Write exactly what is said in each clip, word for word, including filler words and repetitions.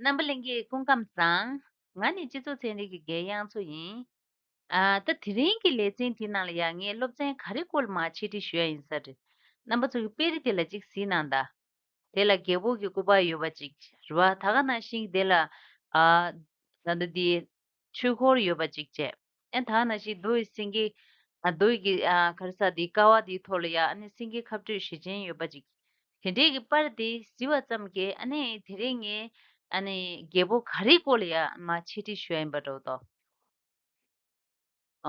རྣམ་པ་ལྷན་རྒྱས་སྐུ་ཁམས་བཟང་། ང་ནི་སྤྱི་ཚོགས་ཚན་རིག་གི་རྒན་དབྱངས་མཚོ་ཡིན། ཨ། ད་དེ་རིང་གི་ལེ་ཚན་དེ་ནང་ལ་ཡང་ངས་སློབ་ཚན་ག་རེ་སྐོར་ལ་མར་འཆད་ཁྲིད་ཞུ་ཡ་ཡིན་ས་རེད། རྣམ་པ་ཚོ་གི་དཔེ་རིས་དེ་ལ་གཅིག་གཟིགས་གནང་དང་། དེ་ལ་རྒྱལ་པོ་གི་སྐུ་པར་ཡོད་པ་གཅིག་རེད་བ། ད་ག་ནང་བཞིན་དེ་ལ། ཨ། ད་ལྟ་དེ་ཆོས་འཁོར་ཡོད་པ་གཅིག་བྱས། ཨ། ད་ག་ནང་བཞིན་རྡོ་ཡི་སེང་གེ། ཨ། རྡོ་ཡི་གི། ཨ། ག་རེ་ཟེར། དེ་ཀ་བ་དེའི་ཐོག་ལ་ཡ། ཨ་ནི་སེང་གེ་ཁ་སྤྲོད་ཞེ་ཆེན་ཡོད་པ་གཅིག་དེ་འདྲའི་གི་པར་དེ་གཟིགས་པ་ཙམ་གྱིས། ཨ་ནི་དེ་རིང་ངས། ཨ་ནི་རྒྱལ་པོ་ག་རེའི་སྐོར་ལ་ཡ་མར་འཆད་ཁྲིད་ཞུ་ཡ་ཡིན་པ་འདྲ་བོ་འདུག་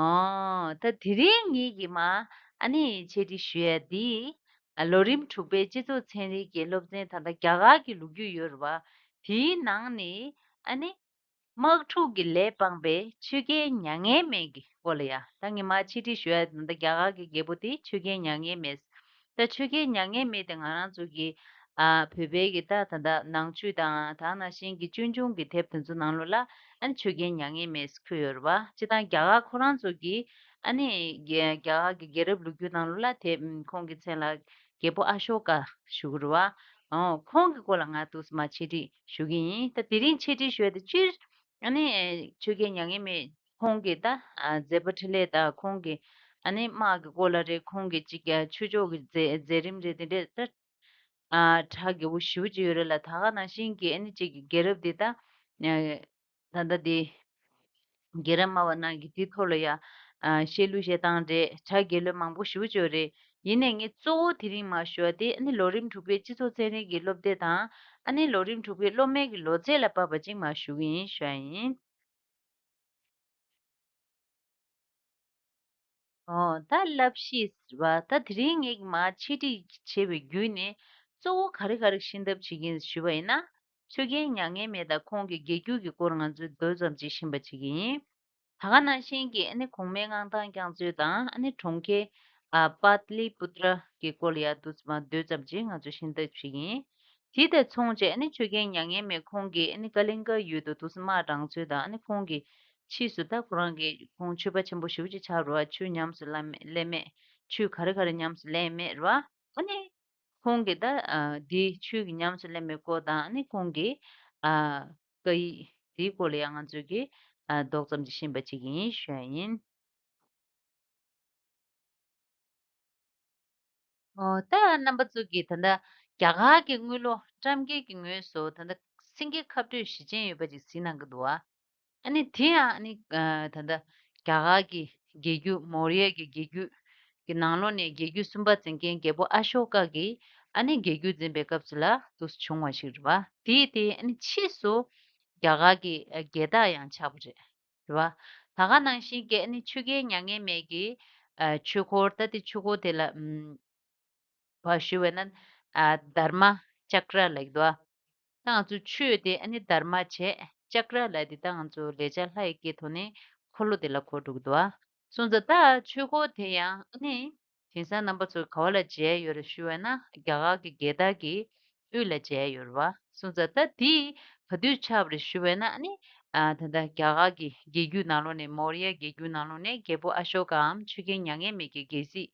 ཨོ། ད་དེ་རིང་ངེད་ཀྱིས་མར་ཨ་ནི་འཆད་ཁྲིད་ཞུ་ཡ་འདི། ཨ། ལོ་རིམ་དྲུག་པའི་སྤྱི་ཚོགས་ཚན་རིག་གི་སློབ་ཚན། ད་ལྟ་རྒྱ་གར་གྱི་ལོ་རྒྱུས་ཡོད་རེད་བ། དེའི་ནང་ནས། ཨ་ནི་དམག་འཁྲུག་གི་ལས་སྤངས་པའི་ཆོས་རྒྱལ་མྱ་ངན་མེད་ཀྱི་སྐོར་ལ་ཡ། ད་ངས་མར་འཆད་ཁྲིད་ཞུ་ཡ། ད་ལྟ་རྒྱ་གར་གྱི་རྒྱལ་པོ་དེ་ཆོས་རྒྱལ་མྱ་ངན་མེད། ད་ཆོས་རྒྱལ་མྱ་ངན་མེད་དེ་ང་རང་ཚོ་གི། ཨ། བོད་པའི་གི་ད་ད་ལྟ་ནང་ཆོས་དང་། ད་ག་ནང་བཞིན་གྱི་ཆོས་འབྱུང་གི་དེབ་དེ་ཚོ་ནང་ལོགས་ལ། ཨ་ནི་ཆོས་རྒྱལ་མྱ་ངན་མེད་ཟེར་འཁོད་ཡོད་རེད་བ། སྤྱིར་བཏང་རྒྱ་གར་ཁོ་རང་ཚོ་གི། ཨ་ནི་རྒྱ་རྒྱ་གར་གྱི་རྒྱལ་རབས་ལོ་རྒྱུས་ནང་ལོགས་ལ་དེ། ཨམ། ཁོང་གི་མཚན་ལ་རྒྱལ་པོ་ཨ་ཤོ་ཀ་ཞུ་གི་རེད་བ། ཨོ། ཁོང་གི་སྐོར་ལ་ང་འདུག་སེ་མར་འཆད་ཁྲིད་ཞུ་གི་ཡིན། ད་དེ་རིང་འཆད་ཁྲིད་ཞུ་ཡ་དེ་སྤྱིར། ཨ་ནི་ཆོས་རྒྱལ་མྱ་ངན་མེད་ཁོང་གི་ད། ཨ། མཛད་པ་འཕྲིན་ལས་དང་། ཁོང་གི་ཨ་ནི་དམག་གི་སྐོར་ལ་རེད། ཁོང་གི་ཅིག་ཆོས་ཕྱོགས་ཀྱི་མཛད་མཛད་རིམ་རེད། དེ་འདྲས་ད། ཨ། གྲགས་ཡོད་པོ་ཞེ་པོ་ཅིག་ཡོད་རེད་ལ། ད་ག་ནང་བཞིན་གྱི་ཨ་ནི་ཅིག་གི་རྒྱལ་རབས་འདི་ད། ཨ། ད་ལྟ་འདི་རྒྱལ་རབས་སྨྲ་བ་རྣམས་ཀྱི་དེའི་ཐོག་ལ་ཡ། ཨ། བཤད་ལུགས་བཤད་སྟངས་རེད། གྲགས་རྒྱས་ལོས་མང་པོ་ཞེ་པོ་ཅིག་ཡོད་རེད། ཡིན་ནའི་ངས་གཙོ་བོ་དེ་རིང་མར་ཞུ་བ་དེ། ཨ་ནི་ལོ་རིམ་དྲུག་པའི་སྤྱི་ཚོགས་ཚན་རིག་གི་སློབ་དེབ་དང་། ཨ་ནི་ལོ་རིམ་དྲུག་པའི་སློབ་མའི་གི་ལོ་ཚད་ལ་བབས་པ་ཅིག་མར་ཞུ་གི་ཡིན་ཞུ་ཡ་ཡིན། ཨོ། ད་བསླབ་གཞི་ཟེར་བ། ད་དེ་རིང་ངས་མར་འཆད་ཁྲིད་བྱེད་པའི་བརྒྱུད་ནས་གཙོ་བོ་ག་རེ་ག་རེ་ཤེས་ཐབས་བྱེད་ཀྱི་ཡིན་ཞུས་པ་ཡིན་ན། ཆོས་རྒྱལ་མྱ་ངན་མེད་དང་ཁོང་གི་རྒྱལ་རྒྱུད་ཀྱི་སྐོར་ང་ཚོས་མདོ་ཙམ་ཅིག་ཤེས་པ་བྱེད་ཀྱི་ཡིན། ད་ག་ནང་བཞིན་གྱི་ཨ་ནི་གོང་མའི་མངའ་ཐང་བསྐྱངས་ཚུལ་དང་། ཨ་ནི་གྲོང་ཁྱེར། ཨ། པཱ་ཏ་ལི་པུ་ཏྲ་གི་སྐོར་ལ་ཡ་འདུག་སེ་མར་མདོ་ཙམ་ཅིག་ང་ཚོས་ཤེས་ཐབས་བྱེད་ཀྱི་ཡིན། དེ་དང་མཚུངས་བྱས། ཨ་ནི་ཆོས་རྒྱལ་མྱ་ངན་མེད་ཁོང་གིས་ཨ་ནི་ཀ་ལིང་ཀ་ཡུལ་དུ་འདུག་སེ་དམག་དྲངས་ཚུལ་དང་། ཨ་ནི་ཁོང་གིས་ཕྱིས་སུ་ད་ཁོ་རང་གིས་ཁོང་ཆོས་པ་ཆེན་པོ་ཞེ་པོ་ཅིག་ཆགས་རེད་བ། ཆོས་ཉམས་སུ་ལེན་མེད། ཆོས་ག་རེ་ག་རེ་ཉམས་སུ་ལེན་མེད་རེད་བ། ཨ་ནི་ཁོང་གིས་ད། ཨ། འདི་ཆོས་ཀྱི་ཉམས་སུ་ལེན་པའི་སྐོར་དང་། ཨ་ནི་ཁོང་གིས། ཨ། བཀའ་ཡིག་འདིའི་སྐོར་ལ་ཡང་ང་ཚོས་ཀྱིས། ཨ། མདོ་ཙམ་ཅིག་ཤེས་པ་ཅིག་ཡིན་ཞུ་ཡ་ཡིན། ཨོ། ད་རྣམ་པ་ཚོ་གིས་ད་ལྟ་རྒྱ་གར་གྱི་དངུལ་ལོར་བཀྲམ་འཁྱེར་གྱི་ངོས་སུ་ད་ལྟ་སེང་གེ་ཁ་སྤྲོད་ཞེ་ཆེན་ཡོད་པ་ཅིག་གཟིགས་གནང་གི་འདུག་བ། ཨ་ནི་དེ་ཡང་ཨ་ནི། ཨ། ད་ལྟ་རྒྱ་གར་གྱི་རྒྱལ་རྒྱུད། མོར་ཡ་གི་རྒྱལ་རྒྱུད་ཀྱི་ནང་ལོགས་ནས་རྒྱལ་རྒྱུད་གསུམ་པ་འཛིན་མཁན་རྒྱལ་པོ་ཨ་ཤོ་ཀ་གིས་ཨ་ནི་རྒྱལ་རྒྱུད་འཛིན་པའི་སྐབས་སུ་ལ་འདུག་སེ་བྱུང་བ་ཞིག་རེད་བ། དེ་དེ་ཨ་ནི་ཕྱིས་སུ་རྒྱ་གར་གྱི། ཨ། རྒྱལ་རྟགས་ཡང་ཆགས་པ་རེད། རེད་བ། ད་ག་ནང་བཞིན་གྱི་ཨ་ནི་ཆོས་རྒྱལ་མྱ་ངན་མེད་ཀྱི། ཨ། ཆོས་འཁོར། ད་དེ་ཆོས་འཁོར་དེ་ལ། ཨམ། བ་ཞུ་བས་ན། ཨ། དྷརྨ་ཅཀྲ་ལབ་ཀྱི་འདུག་བ། ད་ང་ཚོ་ཆོས་དེ་ཨ་ནི་དྷརྨ་བྱས། ཅཀྲ་ལབ་དེ་ད་ང་ཚོ་ལེགས་སྦྱར་ལྷ་ཡི་སྐད་ཐོག་ནས་འཁོར་ལོ་དེ་ལ་གོ་འགྲོ་གི་འདུག་བ། སོང་ཙང་ད་ཆོས་འཁོར་དེ་ཡང་ཨ་ནི་དེང་སང་རྣམ་པ་ཚོ་ག་བ་ལ་མཇལ་ཡོད་རེད་ཞུ་བས་ན། རྒྱ་གར་གྱི་རྒྱལ་དར་གྱི་དབུས་ལ་མཇལ་ཡོད་རེད་བ། སོང་ཙང་ད་དེ་ག་དུས་ཆགས་པ་རེད་ཞུ་བས་ན། ཨ་ནི། ཨ། ད་ལྟ་རྒྱ་གར་གྱི་རྒྱལ་རྒྱུད་ནང་ལོགས་ནས། མོར་ཡ་རྒྱལ་རྒྱུད་ནང་ལོགས་ནས་རྒྱལ་པོ་ཨ་ཤོ་ཀའམ་ཆོས་རྒྱལ་མྱ་ངན་མེད་ཀྱི་རྒྱལ་སྲིད།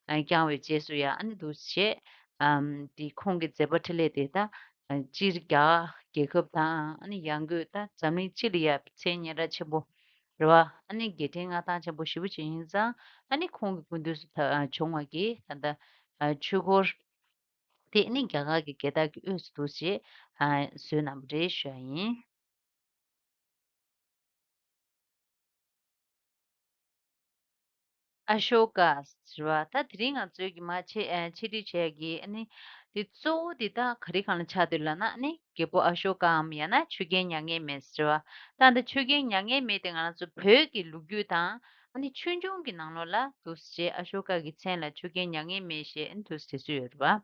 ཨ། བསྐྱངས་པའི་རྗེས་སུ་ཡང་ཨ་ནི་འདུག་སེ་བྱས། ཨམ། དེ་ཁོང་གི་མཛད་པ་འཕྲིན་ལས་དེ་ད། ཨ། སྤྱིར་རྒྱ་གར་རྒྱལ་ཁབ་དང་། ཨ་ནི་ཡང་སྒོས་ད་འཛམ་གླིང་སྤྱི་ལ་ཡ་མཚན་སྙན་གྲགས་ཆེན་པོ་རེད་བ། ཨ་ནི་རྒྱལ་ཕྲན་མངའ་ཐང་ཆེན་པོ་ཞེ་པོ་ཅིག་ཡིན་ཙང་། ཨ་ནི་ཁོང་གི་སྐུ་མདུན་སུ་ད། ཨ། བྱུང་བ་གིས་ད་ལྟ། ཨ། ཆོས་འཁོར་དེ་ནི་རྒྱ་གར་གྱི་རྒྱལ་དར་གྱི་དབུས་སུ་འདུག་སེ་བྱས། ཨ། བཟོས་གནང་བ་རེད་ཞུ་ཡ་ཡིན། ཨ་ཤོ་ཀ་ཟེར་བ། ད་དེ་རིང་ང་ཚོའི་གི་མར་འཆད། ཨ། འཆད་ཁྲིད་བྱེད་ཡ་གི་ཨ་ནི་དེ་གཙོ་བོ་དེ་ད་ག་རེ་སྒང་ལ་ཆགས་འདུག་ལབ་ན། ཨ་ནི་རྒྱལ་པོ་ཨ་ཤོ་ཀའམ་ཡང་ན་ཆོས་རྒྱལ་མྱ་ངན་མེད་ཟེར་བ། ད་ད་ཆོས་རྒྱལ་མྱ་ངན་མེད་དེ་ང་རང་ཚོ་བོད་ཀྱི་ལོ་རྒྱུས་དང་། ཨ་ནི་ཆོས་འབྱུང་གི་ནང་ལོགས་ལ་འདུག་སེ་བྱས། ཨ་ཤོ་ཀ་གི་མཚན་ལ་ཆོས་རྒྱལ་མྱ་ངན་མེད་ཞེས་ཨ་ནི་འདུག་སེ་དེ་ཚོ་ཡོད་རེད་བ།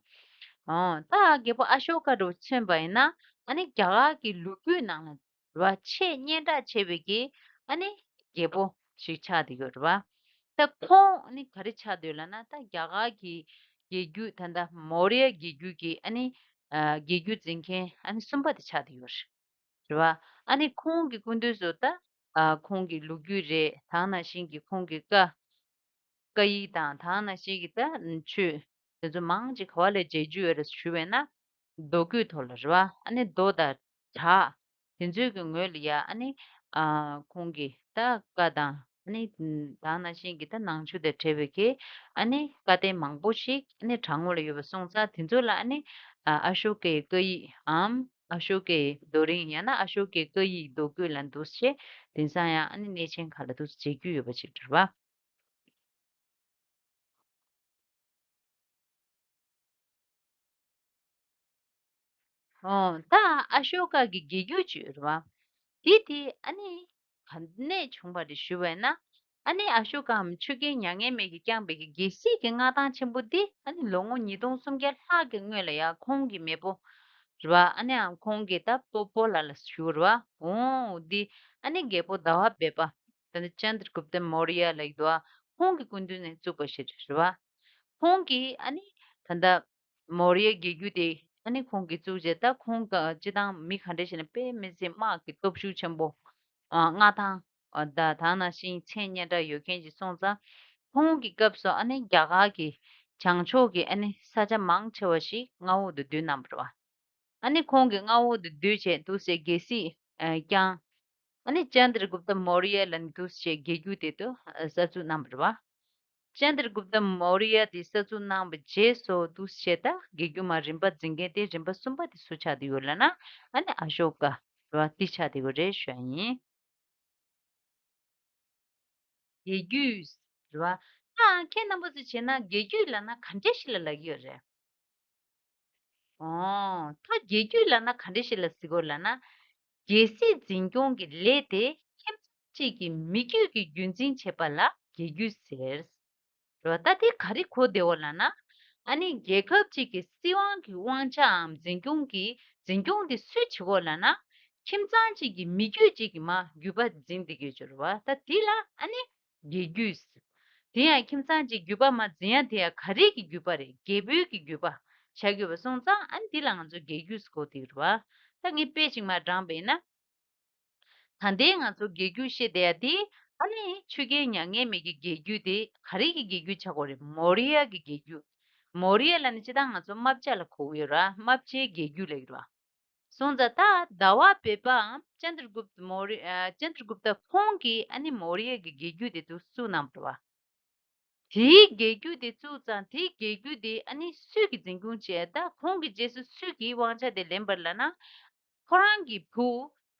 ཨོ། ད་རྒྱལ་པོ་ཨ་ཤོ་ཀ་འདྲ་བོ་མཚོན་པ་ཡིན་ན། ཨ་ནི་རྒྱ་གར་གྱི་ལོ་རྒྱུས་ནང་ལ་རེད་བ། ཆེས་སྙན་གྲགས་ཆེ་བའི་གི་ཨ་ནི་རྒྱལ་པོ་ཞིག་ཆགས་བསྡད་ཡོད་རེད་བ། ད་ཁོང་ཨ་ནི་ག་རེ་ཆགས་བསྡད་ཡོད་ལབ་ན། ད་རྒྱ་གར་གྱི་རྒྱལ་རྒྱུད་ད་ལྟ་མོར་ཡ་རྒྱལ་རྒྱུད་ཀྱི་ཨ་ནི། ཨ། རྒྱལ་རྒྱུད་འཛིན་མཁན་ཨ་ནི་གསུམ་པ་དེ་ཆགས་བསྡད་ཡོད་རེད། རེད་བ། ཨ་ནི་ཁོང་གི་སྐུ་མདུན་སུ་ད། ཨ། ཁོང་གི་ལོ་རྒྱུས་རེད། ད་ག་ནང་བཞིན་གྱི་ཁོང་གི་བཀའ། བཀའ་ཡིག་དང་། ད་ག་ནང་བཞིན་གྱི་ད་ཆོས་དེ་ཚོ་མང་ཅིག་ག་བ་ལ་མཇལ་རྒྱུ་ཡོད་རེད་ཞུ་བས་ན། མདོ་རྒྱུད་ཐོག་ལ་རེད་བ། ཨ་ནི་མདོ་དང་གྲགས། དེ་ཚོའི་གི་ངོས་ལ་ཡ་ཨ་ནི་ཨ་ཁོང་གིས་ད་བཀའ་དང་ཨ་ནི་ད་ནང་བཞིན་གྱི་ད་ནང་ཆོས་དང་འབྲེལ་བའི་གི་ཨ་ནི་བཀའ་བསྟན་མང་པོ་ཞིག་ཨ་ནི་བྲག་ངོས་ལ་ཡོད་པ་སོང་ཙང་དེ་ཚོ་ལ་ཨ་ནི་ཨ་ཨ་ཤོ་ཀའི་བཀའ་ཡིག་འམ་ཨ་ཤོ་ཀའི་རྡོ་རིང་ཡང་ན་ཨ་ཤོ་ཀའི་བཀའ་ཡིག་རྡོ་བརྐོས་ལ་འདུག་སེ་དེང་སང་ཡང་ཨ་ནི་གནས་ཆེན་ཁག་ལ་འདུག་སེ་མཇལ་རྒྱུ་ཡོད་པ་ཅིག་རེད་བ། ཨོ། ད་ཨ་ཤོ་ཀ་གི་རྒྱལ་རྒྱུད་ཅིག་ཡོད་རེད་བ། དེ་དེ་ཨ་ནི་ག་ནས་བྱུང་བ་རེད་ཞུ་བས་ན། ཨ་ནི་ཨ་ཤོ་ཀའམ་ཆུ་རྒྱལ་མྱ་ངན་མེད་ཀྱིས་བསྐྱངས་པའི་གི་རྒྱལ་སྲིད་ཀྱི་མངའ་ཐང་ཆེན་པོ་འདི་ཨ་ནི་ལོ་ངོ་ཉིས་སྟོང་སུམ་བརྒྱ་ལྷག་གི་སྔོན་ལ་ཡ་ཁོང་གི་མེས་པོ་རེད་བ། ཨ་ནི་ཨ་ཁོང་གི་ད་སྤོ་སྤོ་ལགས་ལ་ཞུ་རེད་བ། འོ་འདི་ཨ་ནི་རྒྱལ་པོ་ཟླ་བ་བེ་པ། ད་ནི་ཅན་དྲ་གུབ་ཏ་མོ་རི་ཡ་ལབ་ཀྱི་འདུག་ཨ། ཁོང་གི་སྐུ་མདུན་ནས་བཙུགས་པ་ཞིག་རེད་བ། ཁོང་གིས་ཨ་ནི་ད་ལྟ་མོ་རི་ཡ་རྒྱལ་རྒྱུད་དེ་ཨ་ནི་ཁོང་གིས་བཙུགས་རྗེས་ད་ཁོང་ག་སྤྱི་བཏང་མི་ག་འདྲ་ཞིག་ན་དཔེ་མི་སྲིད་དམག་གི་སྟོབས་ཤུགས་ཆེན་པོ། ཨ་མངའ་ཐང་ཨ་ད་ད་ནང་བཞིན་མཚན་སྙན་གྲགས་ཡོད་མཁན་ཞིག་སོང་ཙང་། ཁོང་གི་སྐབས་སུ་ཨ་ནི་རྒྱ་གར་གྱི་བྱང་ཕྱོགས་ཀྱི་ཨ་ནི་ས་ཆ་མང་ཆེ་བ་ཞིག་མངའ་འོག་ཏུ་བསྡུས་གནང་བ་རེད་བ། ཨ་ནི་ཁོང་གི་མངའ་འོག་ཏུ་བསྡུས་བྱས་འདུག་སེ་རྒྱལ་སྲིད་ཨ་བསྐྱངས། ཨ་ནི་ཅན་དྲ་གུབ་ཏ་མོ་རི་ཡ་ལབ་ནས་འདུག་སེ་རྒྱལ་རྒྱུད་དེ་ཚོ་ཨ་གསར་འཛུགས་གནང་བ་རེད་བ། ཅན་དྲ་གུབ་ཏ་མོ་རི་ཡ་དེ་གསར་འཛུགས་གནང་བའི་རྗེས་སུ་འདུག་སེ་ད་རྒྱལ་རྒྱུད་མར་རིམ་པ་འཛིན་མཁན་དེ་རིམ་པ་གསུམ་པ་དེ་སུ་ཆགས་བསྡད་ཡོད་ལབ་ན། ཨ་ནི་ཨ་ཤོ་ཀ་རེད་བ། དེ་ཆགས་བསྡད་ཡོད་རེད་ཞུ་ཡ་ཡིན། རྒྱལ་རྒྱུད་རེད་བ། ད་ཁྱེད་རྣམ་པ་ཚོས་བྱས་ན་རྒྱལ་རྒྱུད་ལབ་ན་ག་འདྲ་ཞིག་ལ་ལབ་ཀྱི་ཡོད་རེད། ཨོ། ད་རྒྱལ་རྒྱུད་ལབ་ན་ག་འདྲ་ཞིག་ལ་ཟེར་དགོས་ལབ་ན། རྒྱལ་སྲིད་འཛིན་སྐྱོང་གི་ལས་དེ་ཁྱིམ་ཚང་གཅིག་གི་མི་རྒྱུད་ཀྱི་རྒྱུན་འཛིན་བྱེད་པ་ལ་རྒྱལ་རྒྱུད་ཟེར། རེད་བ། ད་དེ་ག་རེ་གོ་བདེ་བ་ལབ་ན། ཨ་ནི་རྒྱལ་ཁབ་ཅིག་གི་སྲིད་དབང་གི་དབང་ཆའམ་འཛིན་སྐྱོང་གི་འཛིན་སྐྱོང་དེ་སུས་བྱེད་དགོས་ལབ་ན། ཁྱིམ་ཚང་གཅིག་གི་མི་རྒྱུད་ཅིག་གི་མར་རྒྱུད་པ་འཛིན་བསྡད་ཀྱི་ཡོད་རེད་བ། ད་དེ་ལ་ཨ་ནི་རྒྱལ་རྒྱུད། དེ་ཡང་ཁྱིམ་ཚང་གཅིག་རྒྱུད་པ་མར་འཛིན་ཡ་དེ་ཡང་ག་རེ་གི་རྒྱུད་པ་རེད། རྒྱལ་པོའི་གི་རྒྱུད་པ་ཆགས་ཀྱི་ཡོད་པ་སོང་ཙང་ཨ་ནི་དེ་ལ་ང་ཚོ་རྒྱལ་རྒྱུད་ཟེར་གོ་དེ་རེད་བ། ད་ངས་དཔེ་ཅིག་མར་དྲངས་པ་ཡིན་ན། ད་ལྟའི་ང་ཚོ་རྒྱལ་རྒྱུད་བཤད་བསྡད་ཡ་དེ་ཨ་ནི་ཆོས་རྒྱལ་མྱ་ངན་མེད་ཀྱི་རྒྱལ་རྒྱུད་དེ་ག་རེ་གི་རྒྱལ་རྒྱུད་ཆགས་ཀྱི་ཡོད་རེད། མོ་རི་ཡ་གི་རྒྱལ་རྒྱུད། མོ་རི་ཡ་ལབ་ན་སྤྱིར་བཏང་ང་ཚོ་རྨ་བྱ་ལ་གོ་གི་ཡོད་ར། རྨ་བྱའི་རྒྱལ་རྒྱུད་ལབ་ཀྱི་རེད་བ། སོང་ཙང་ད་ཟླ་བ་བེ་པའམ་ཅན་དྲ་གུབ་ཏ་མོ་རི་ཨ་ཅན་དྲ་གུབ་ཏ་ཁོང་གིས་ཨ་ནི་མོ་རི་ཡ་གི་རྒྱལ་རྒྱུད་དེ་ཚོ་བཙུགས་གནང་བ་རེད་བ། དེའི་རྒྱལ་རྒྱུད་དེ་བཙུགས་ཙང་དེའི་རྒྱལ་རྒྱུད་དེ་ཨ་ནི་སུས་ཀྱིས་འཛིན་སྐྱོང་བྱས། ད་ཁོང་གི་རྗེས་སུ་སུས་ཀྱིས་དབང་ཆ་དེ་ལེན་པ་ལབ་ན། ཁོ་རང་གི་བུ་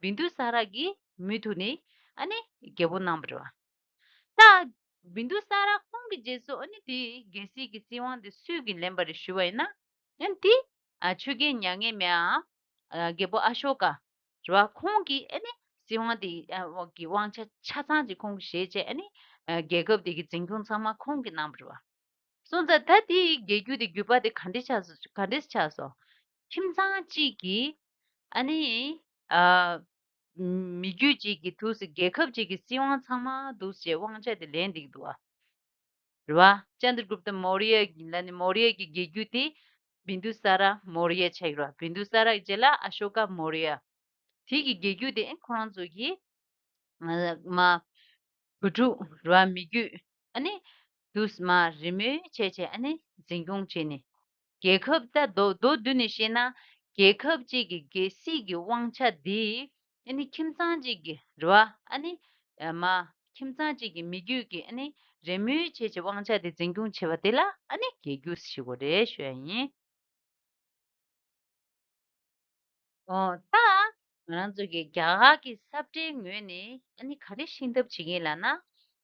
བིན་དུ་ས་ར་གི་མུ་མཐུད་ནས་ཨ་ནི་རྒྱལ་པོ་གནང་བ་རེད་བ། ད་བིན་དུ་ས་ར་ཁོང་གི་རྗེས་སུ་ཨ་ནི་དེ་རྒྱལ་སྲིད་ཀྱི་སྲིད་དབང་དེ་སུས་ཀྱིས་ལེན་པ་རེད་ཞུ་བ་ཡིན་ན། ཡང་དེ་ཨ་ཆོས་རྒྱལ་མྱ་ངན་མེད་ཨ་རྒྱལ་པོ་ཨ་ཤོ་ཀ་རེད་བ། ཁོང་གིས་ཨ་ནི་སྲིད་དབང་དེ་ཨ་གི་དབང་ཆ་ཆ་ཚང་ཅིག་ཁོང་གིས་བཞེས་བྱས་ཨ་ནི་ཨ་རྒྱལ་ཁབ་དེ་གི་འཛིན་སྐྱོང་ཚང་མ་ཁོང་གིས་གནང་བ་རེད་བ། སོང་ཙང་ད་དེའི་རྒྱལ་རྒྱུད་དེ་རྒྱུད་པ་དེ་ག་འདྲས་ཆགས་སོ་ག་འདྲས་ཆགས་སོ། ཁྱིམ་ཚང་གཅིག་གིས་ཨ་ནི་ཨ་མི་རྒྱུད་གཅིག་གི་འདུག་སེ་རྒྱལ་ཁབ་གཅིག་གི་སྲིད་དབང་ཚང་མ་འདུག་སེ་དབང་ཆ་དེ་ལེན་བསྡད་ཀྱི་འདུག་བ། རེད་བ། ཅན་དྲ་གུབ་ཏ་མོ་རི་ཡ་ལ་ནི་མོ་རི་ཡ་གི་རྒྱལ་རྒྱུད་དེ་བིན་དུ་ས་ར་མོ་རི་ཡ་ཆགས་ཀྱི་རེད་བ། བིན་དུ་ས་ར་གི་རྗེས་ལ་ཨ་ཤོ་ཀ་མོ་རི་ཡ། དེ་གི་རྒྱལ་རྒྱུད་དེ་ཁོ་རང་ཚོ་གི་ཨ་མ་བུ་ཕྲུག་རེད་བ། མི་རྒྱུད་ཨ་ནི་དུས་མ་རེས་མོས་བྱས་བྱས་ཨ་ནི་འཛིན་སྐྱོང་བྱས་ནས། རྒྱལ་ཁབ་ད་མདོ་མདོར་བསྡུས་ནས་བཤད་ན། རྒྱལ་ཁབ་ཅིག་གི་རྒྱལ་སྲིད་ཀྱི་དབང་ཆ་འདི་ཨ་ནི་ཁྱིམ་ཚང་གཅིག་གི་རེད་བ། ཨ་ནི་ཨ་མ་ཁྱིམ་ཚང་གཅིག་གི་མི་རྒྱུད་ཀྱི་ཨ་ནི་རེས་མོས་བྱས་བྱས་དབང་ཆ་དེ་འཛིན་སྐྱོང་བྱེད་པ་དེ་ལ་ཨ་ནི་རྒྱལ་རྒྱུད་ཟེར་གྱི་རེད་ཞུ་ཡ་ཡིན། ཨོ། ད་ང་རང་ཚོ་གི་རྒྱ་གར་གྱི་ས་བཀྲའི་ངོས་ནས་ཨ་ནི་ག་རེ་ཤེས་ཐབས་བྱེད་ཀྱི་ཡིན་ལབ་ན།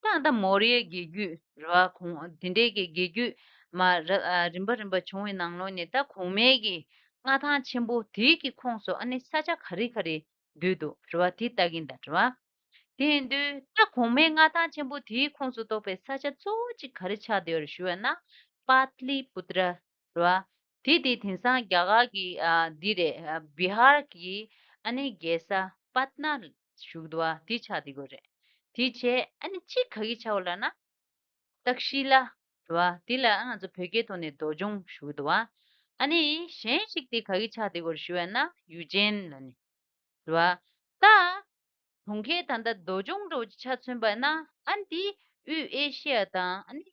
ད་ད་མོ་རི་ཡའི་རྒྱལ་རྒྱུད་རེད་བ། ཁོང་དེ་འདྲའི་གི་རྒྱལ་རྒྱུད་མ་ར་ཨ་རིམ་པ་རིམ་པ་བྱུང་བའི་ནང་ལོགས་ནས་ད་གོང་མའི་གི་མངའ་ཐང་ཆེན་པོ་དེའི་གི་ཁོངས་སུ་ཨ་ནི་ས་ཆ་ག་རེ་ག་རེ་འདུས་འདུག་རེད་བ། དེ་ལྟ་གིན་ད་རེད་བ། དེ་ཡིན་དུས་ད་གོང་མའི་མངའ་ཐང་ཆེན་པོ་དེའི་ཁོངས་སུ་གཏོགས་པའི་ས་ཆ་གཙོ་བོ་གཅིག་ག་རེ་ཆགས་བསྡད་ཡོད་རེད་ཞུ་བ་ན། པཱ་ཏ་ལི་པུ་ཏྲ་རེད་བ། དེ་དེ་དེང་སང་རྒྱ་གར་གྱི་ཨ་འདི་རེད། ཨ་བི་ཧར་གྱི་ཨ་ནི་རྒྱལ་ས་པཏྣ་བཞུགས་འདུག་བ། དེ་ཆགས་བསྡད་ཡོད་རེད། དེ་བྱས་ཨ་ནི་གཅིག་ག་གི་ཆགས་པ་ལབ་ན། ཏཀ་ཤི་ལ་རེད་བ། དེ་ལ་ང་ཚོ་བོད་སྐད་ཐོག་ནས་རྡོ་ལྗོངས་ཞུ་གི་འདུག་བ། ཨ་ནི་གཞན་ཞིག་དེ་ག་གི་ཆགས་བསྡད་ཡོད་རེད་ཞུ་བ་ན་ཡུ་ཇེན་ལབ་ནས། རེད་བ། ད། གྲོང་ཁྱེར་ད་ལྟ་རྡོ་ལྗོངས་འདྲ་བོ་ཅིག་ཆ་མཚོན་པ་ན་ཨ་ནི་དེ་དབུས་ཨེ་ཤི་ཡ་དང་ཨ་ནི།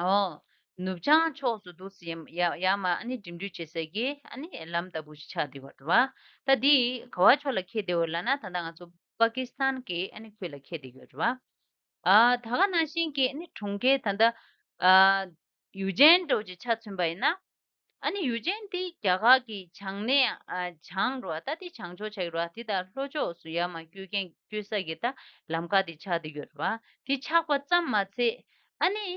ཨོ། ནུབ་བྱང་ཕྱོགས་སུ་འདུག་སེ་ཡ་ཡ་མ་ཨ་ནི་འགྲིམ་འགྲུལ་བྱེད་སའི་གི་ཨ་ནི་ལམ་ལྟ་བུ་ཞིག་ཆགས་བསྡད་ཡོད་རེད་བ། ད་འདི་ག་བ་ཕྱོགས་ལ་འཁེལ་བསྡད་ཡོད་ལབ་ན། ད་ལྟ་ང་ཚོ་པ་ཀི་སི་ཐན་གྱི་ཨ་ནི་ཁུལ་ལ་འཁེལ་བསྡད་ཡོད་རེད་བ། ཨ་ད་ག་ནང་བཞིན་གྱི་ཨ་ནི་གྲོང་ཁྱེར་ད་ལྟ་ཨ་ཡུ་ཅན་འདྲ་བོ་ཅིག་ཆ་མཚོན་པ་ཡིན་ན། ཨ་ནི་ཡུ་ཅན་དེ་རྒྱ་གར་གྱི་བྱང་སྣེ་ཨ་བྱང་རུ་བ། ད་དེ་བྱང་ཕྱོགས་ཆགས་རུ་བ། དེ་དང་ལྷོ་ཕྱོགས་སུ་ཡར་མར་བསྐྱོད་མཁན་བསྐྱོད་ས་གི་ད་ལམ་ཁ་དེ་ཆགས་བསྡད་ཡོད་རེད་བ། དེ་ཆགས་པ་ཙམ་མ་ཚད་ཨ་ནི་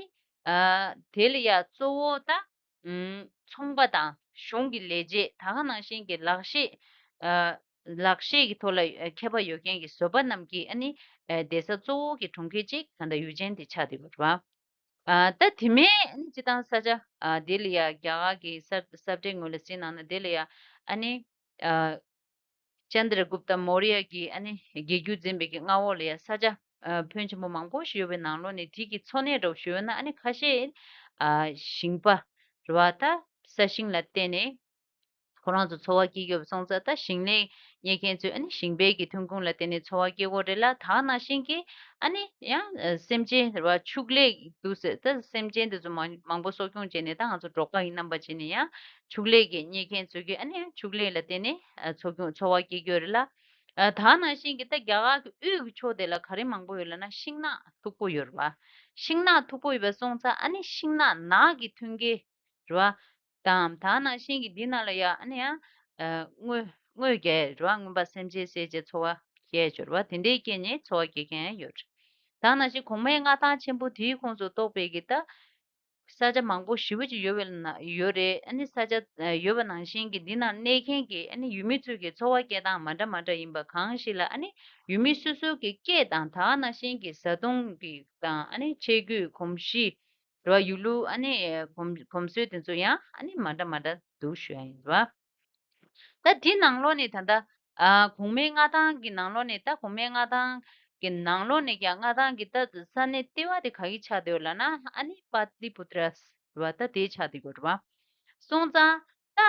ཨ་དེ་ལ་ཡ་གཙོ་བོ་ད་ཨུམ་ཚོང་པ་དང་གཞུང་གི་ལས་བྱེད། ད་ག་ནང་བཞིན་གྱི་ལག་ཤེས་ཨ་ལག་ཤེས་ཀྱི་ཐོག་ལ་ཨ་མཁས་པ་ཡོད་མཁན་གྱི་བཟོ་པ་རྣམས་ཀྱིས་ཨ་ནི་ཨ་བསྡད་ས་གཙོ་བོ་གི་གྲོང་ཁྱེར་གཅིག་ད་ལྟ་ཡུ་ཅན་དེ་ཆགས་བསྡད་ཡོད་རེད་བ། ཨ་ད་དེ་མིན་ཨ་ནི་སྤྱིར་བཏང་ས་ཆ་ཨ་དེ་ལ་ཡ་རྒྱ་གར་གྱི་ས་ས་བཀྲའི་ངོས་ལ་གཟིགས་གནང་ན། དེ་ལ་ཡ་ཨ་ནི་ཨ་ཅན་དྲ་གུབ་ཏ་མོ་རི་ཡ་གི་ཨ་ནི་རྒྱལ་རྒྱུད་འཛིན་པའི་གི་མངའ་འོག་ལ་ཡ་ས་ཆ་ཨ་ཕོན་ཆེན་པོ་མང་པོ་ཞིག་ཡོད་པའི་ནང་ལོགས་ནས། དེ་གི་འཚོ་གནས་འདྲ་བོ་ཞུས་ན་ཨ་ནི་ཁ་ཤས་ཨ་ཞིང་པ་རེད་བ། ད་ས་ཞིང་ལ་བརྟེན་ནས་ཁོ་རང་ཚོ་འཚོ་བ་སྐྱེལ་གྱི་ཡོད་པ་སོང་ཙང་། ད་ཞིང་ལས་གཉེར་མཁན་ཚོས་ཨ་ནི་ཞིང་པའི་གི་ཐོན་ཁུངས་ལ་བརྟེན་ནས་འཚོ་བ་སྐྱེལ་གྱི་ཡོད་རེད་ལ། ད་ག་ནང་བཞིན་གྱི་ཨ་ནི་ཡང་ཨ་སེམས་ཅན་རེད་བ། ཕྱུགས་ལས་འདུག་ཟེར། ད་སེམས་ཅན་དེ་ཚོ་མང་མང་པོ་གསོ་སྐྱོང་བྱས་ནས། ད་ང་ཚོ་འབྲོག་པ་ཡིན་རྣམ་པ་བྱས་ནས་ཡང་ཕྱུགས་ལས་ཀྱི་གཉེར་མཁན་ཚོས་ཀྱི་ཨ་ནི་ཕྱུགས་ལས་ལ་བརྟེན་ནས་ཨ་འཚོ་སྐྱོང་འཚོ་བ་སྐྱེལ་གྱི་ཡོད་རེད་ལ། ཨ་ད་ག་ནང་བཞིན་གྱི་ད་རྒྱ་གར་གྱི་དབུས་ཀྱི་ཕྱོགས་དེ་ལ་ག་རེ་མང་པོ་ཡོད་ལབ་ན། ཤིང་ནགས་མཐུག་པོ་ཡོད་རེད་བ། ཤིང་ནགས་མཐུག་པོ་ཡོད་པ་སོང་ཙང་ཨ་ནི་ཤིང་ནགས་ནགས་ཀྱི་མཐུན་རྐྱེན་རེད་བ། དང་ད་ག་ནང་བཞིན་གྱི་འདི་ནང་ལ་ཡ་ཨ་ནི་ཡང་ཨ་དངོས་དངོས་རྒྱལ་རེད་བ། རྔོན་པ་སེམས་ཅན་བསད་བྱས་འཚོ་བ་སྐྱེལ་ཡོད་རེད་བ། དེ་འདྲའི་རྐྱེན་ནས་འཚོ་བ་སྐྱེལ་མཁན་ཡང་ཡོད་རེད། ད་ག་ནང་བཞིན་གོང་མའི་མངའ་ཐང་ཆེན་པོ་དེའི་ཁོངས་སུ་གཏོགས་པའི་གི་ད་ས་ཆ་མང་པོ་ཞེ་པོ་ཅིག་ཡོད་པའི་ན་ཡོད་རེད། ཨ་ནི་ས་ཆ་ཨ་ཡོད་པ་ནང་བཞིན་གྱི་འདི་ནང་གནས་མཁན་གྱི་ཨ་ནི་ཡུལ་མི་ཚོའི་གི་འཚོ་བ་སྐྱེལ་སྟངས་མ་འདྲ་མ་འདྲ་ཡིན་པ་གང་ཞིག་ལ། ཨ་ནི་ཡུལ་མི་སོ་སོ་གི་སྐད་དང་ད་ག་ནང་བཞིན་གྱི་བཟའ་བཏུང་གི་དང་ཨ་ནི་ཆས་གོས་གོམས་གཤིས་རེད་བ། ཡུལ་ལུགས་ཨ་ནི་གོམས་གོམས་སྲོལ་དེ་ཚོ་ཡང་ཨ་ནི་མ་འདྲ་མ་འདྲ་འདུག་ཞུ་ཡ་ཡིན་རེད་བ། ད་དེ་ནང་ལོགས་ནས་ད་ལྟ་ཨ་གོང་མའི་མངའ་ཐང་གི་ནང་ལོགས་ནས། ད་གོང་མའི་མངའ་ཐང་གི་ནང་ལོགས་ནས་ཀྱང་མངའ་ཐང་གི་ད་ས་གནས་ལྟེ་བ་དེ་ག་གི་ཆགས་བསྡད་ཡོད་ལབ་ན། ཨ་ནི་པཱ་ཏ་ལི་པུ་ཏྲ་རེད་བ། ད་དེ་ཆགས་བསྡད་ཡོད་རེད་བ། སོང་ཙང་ད་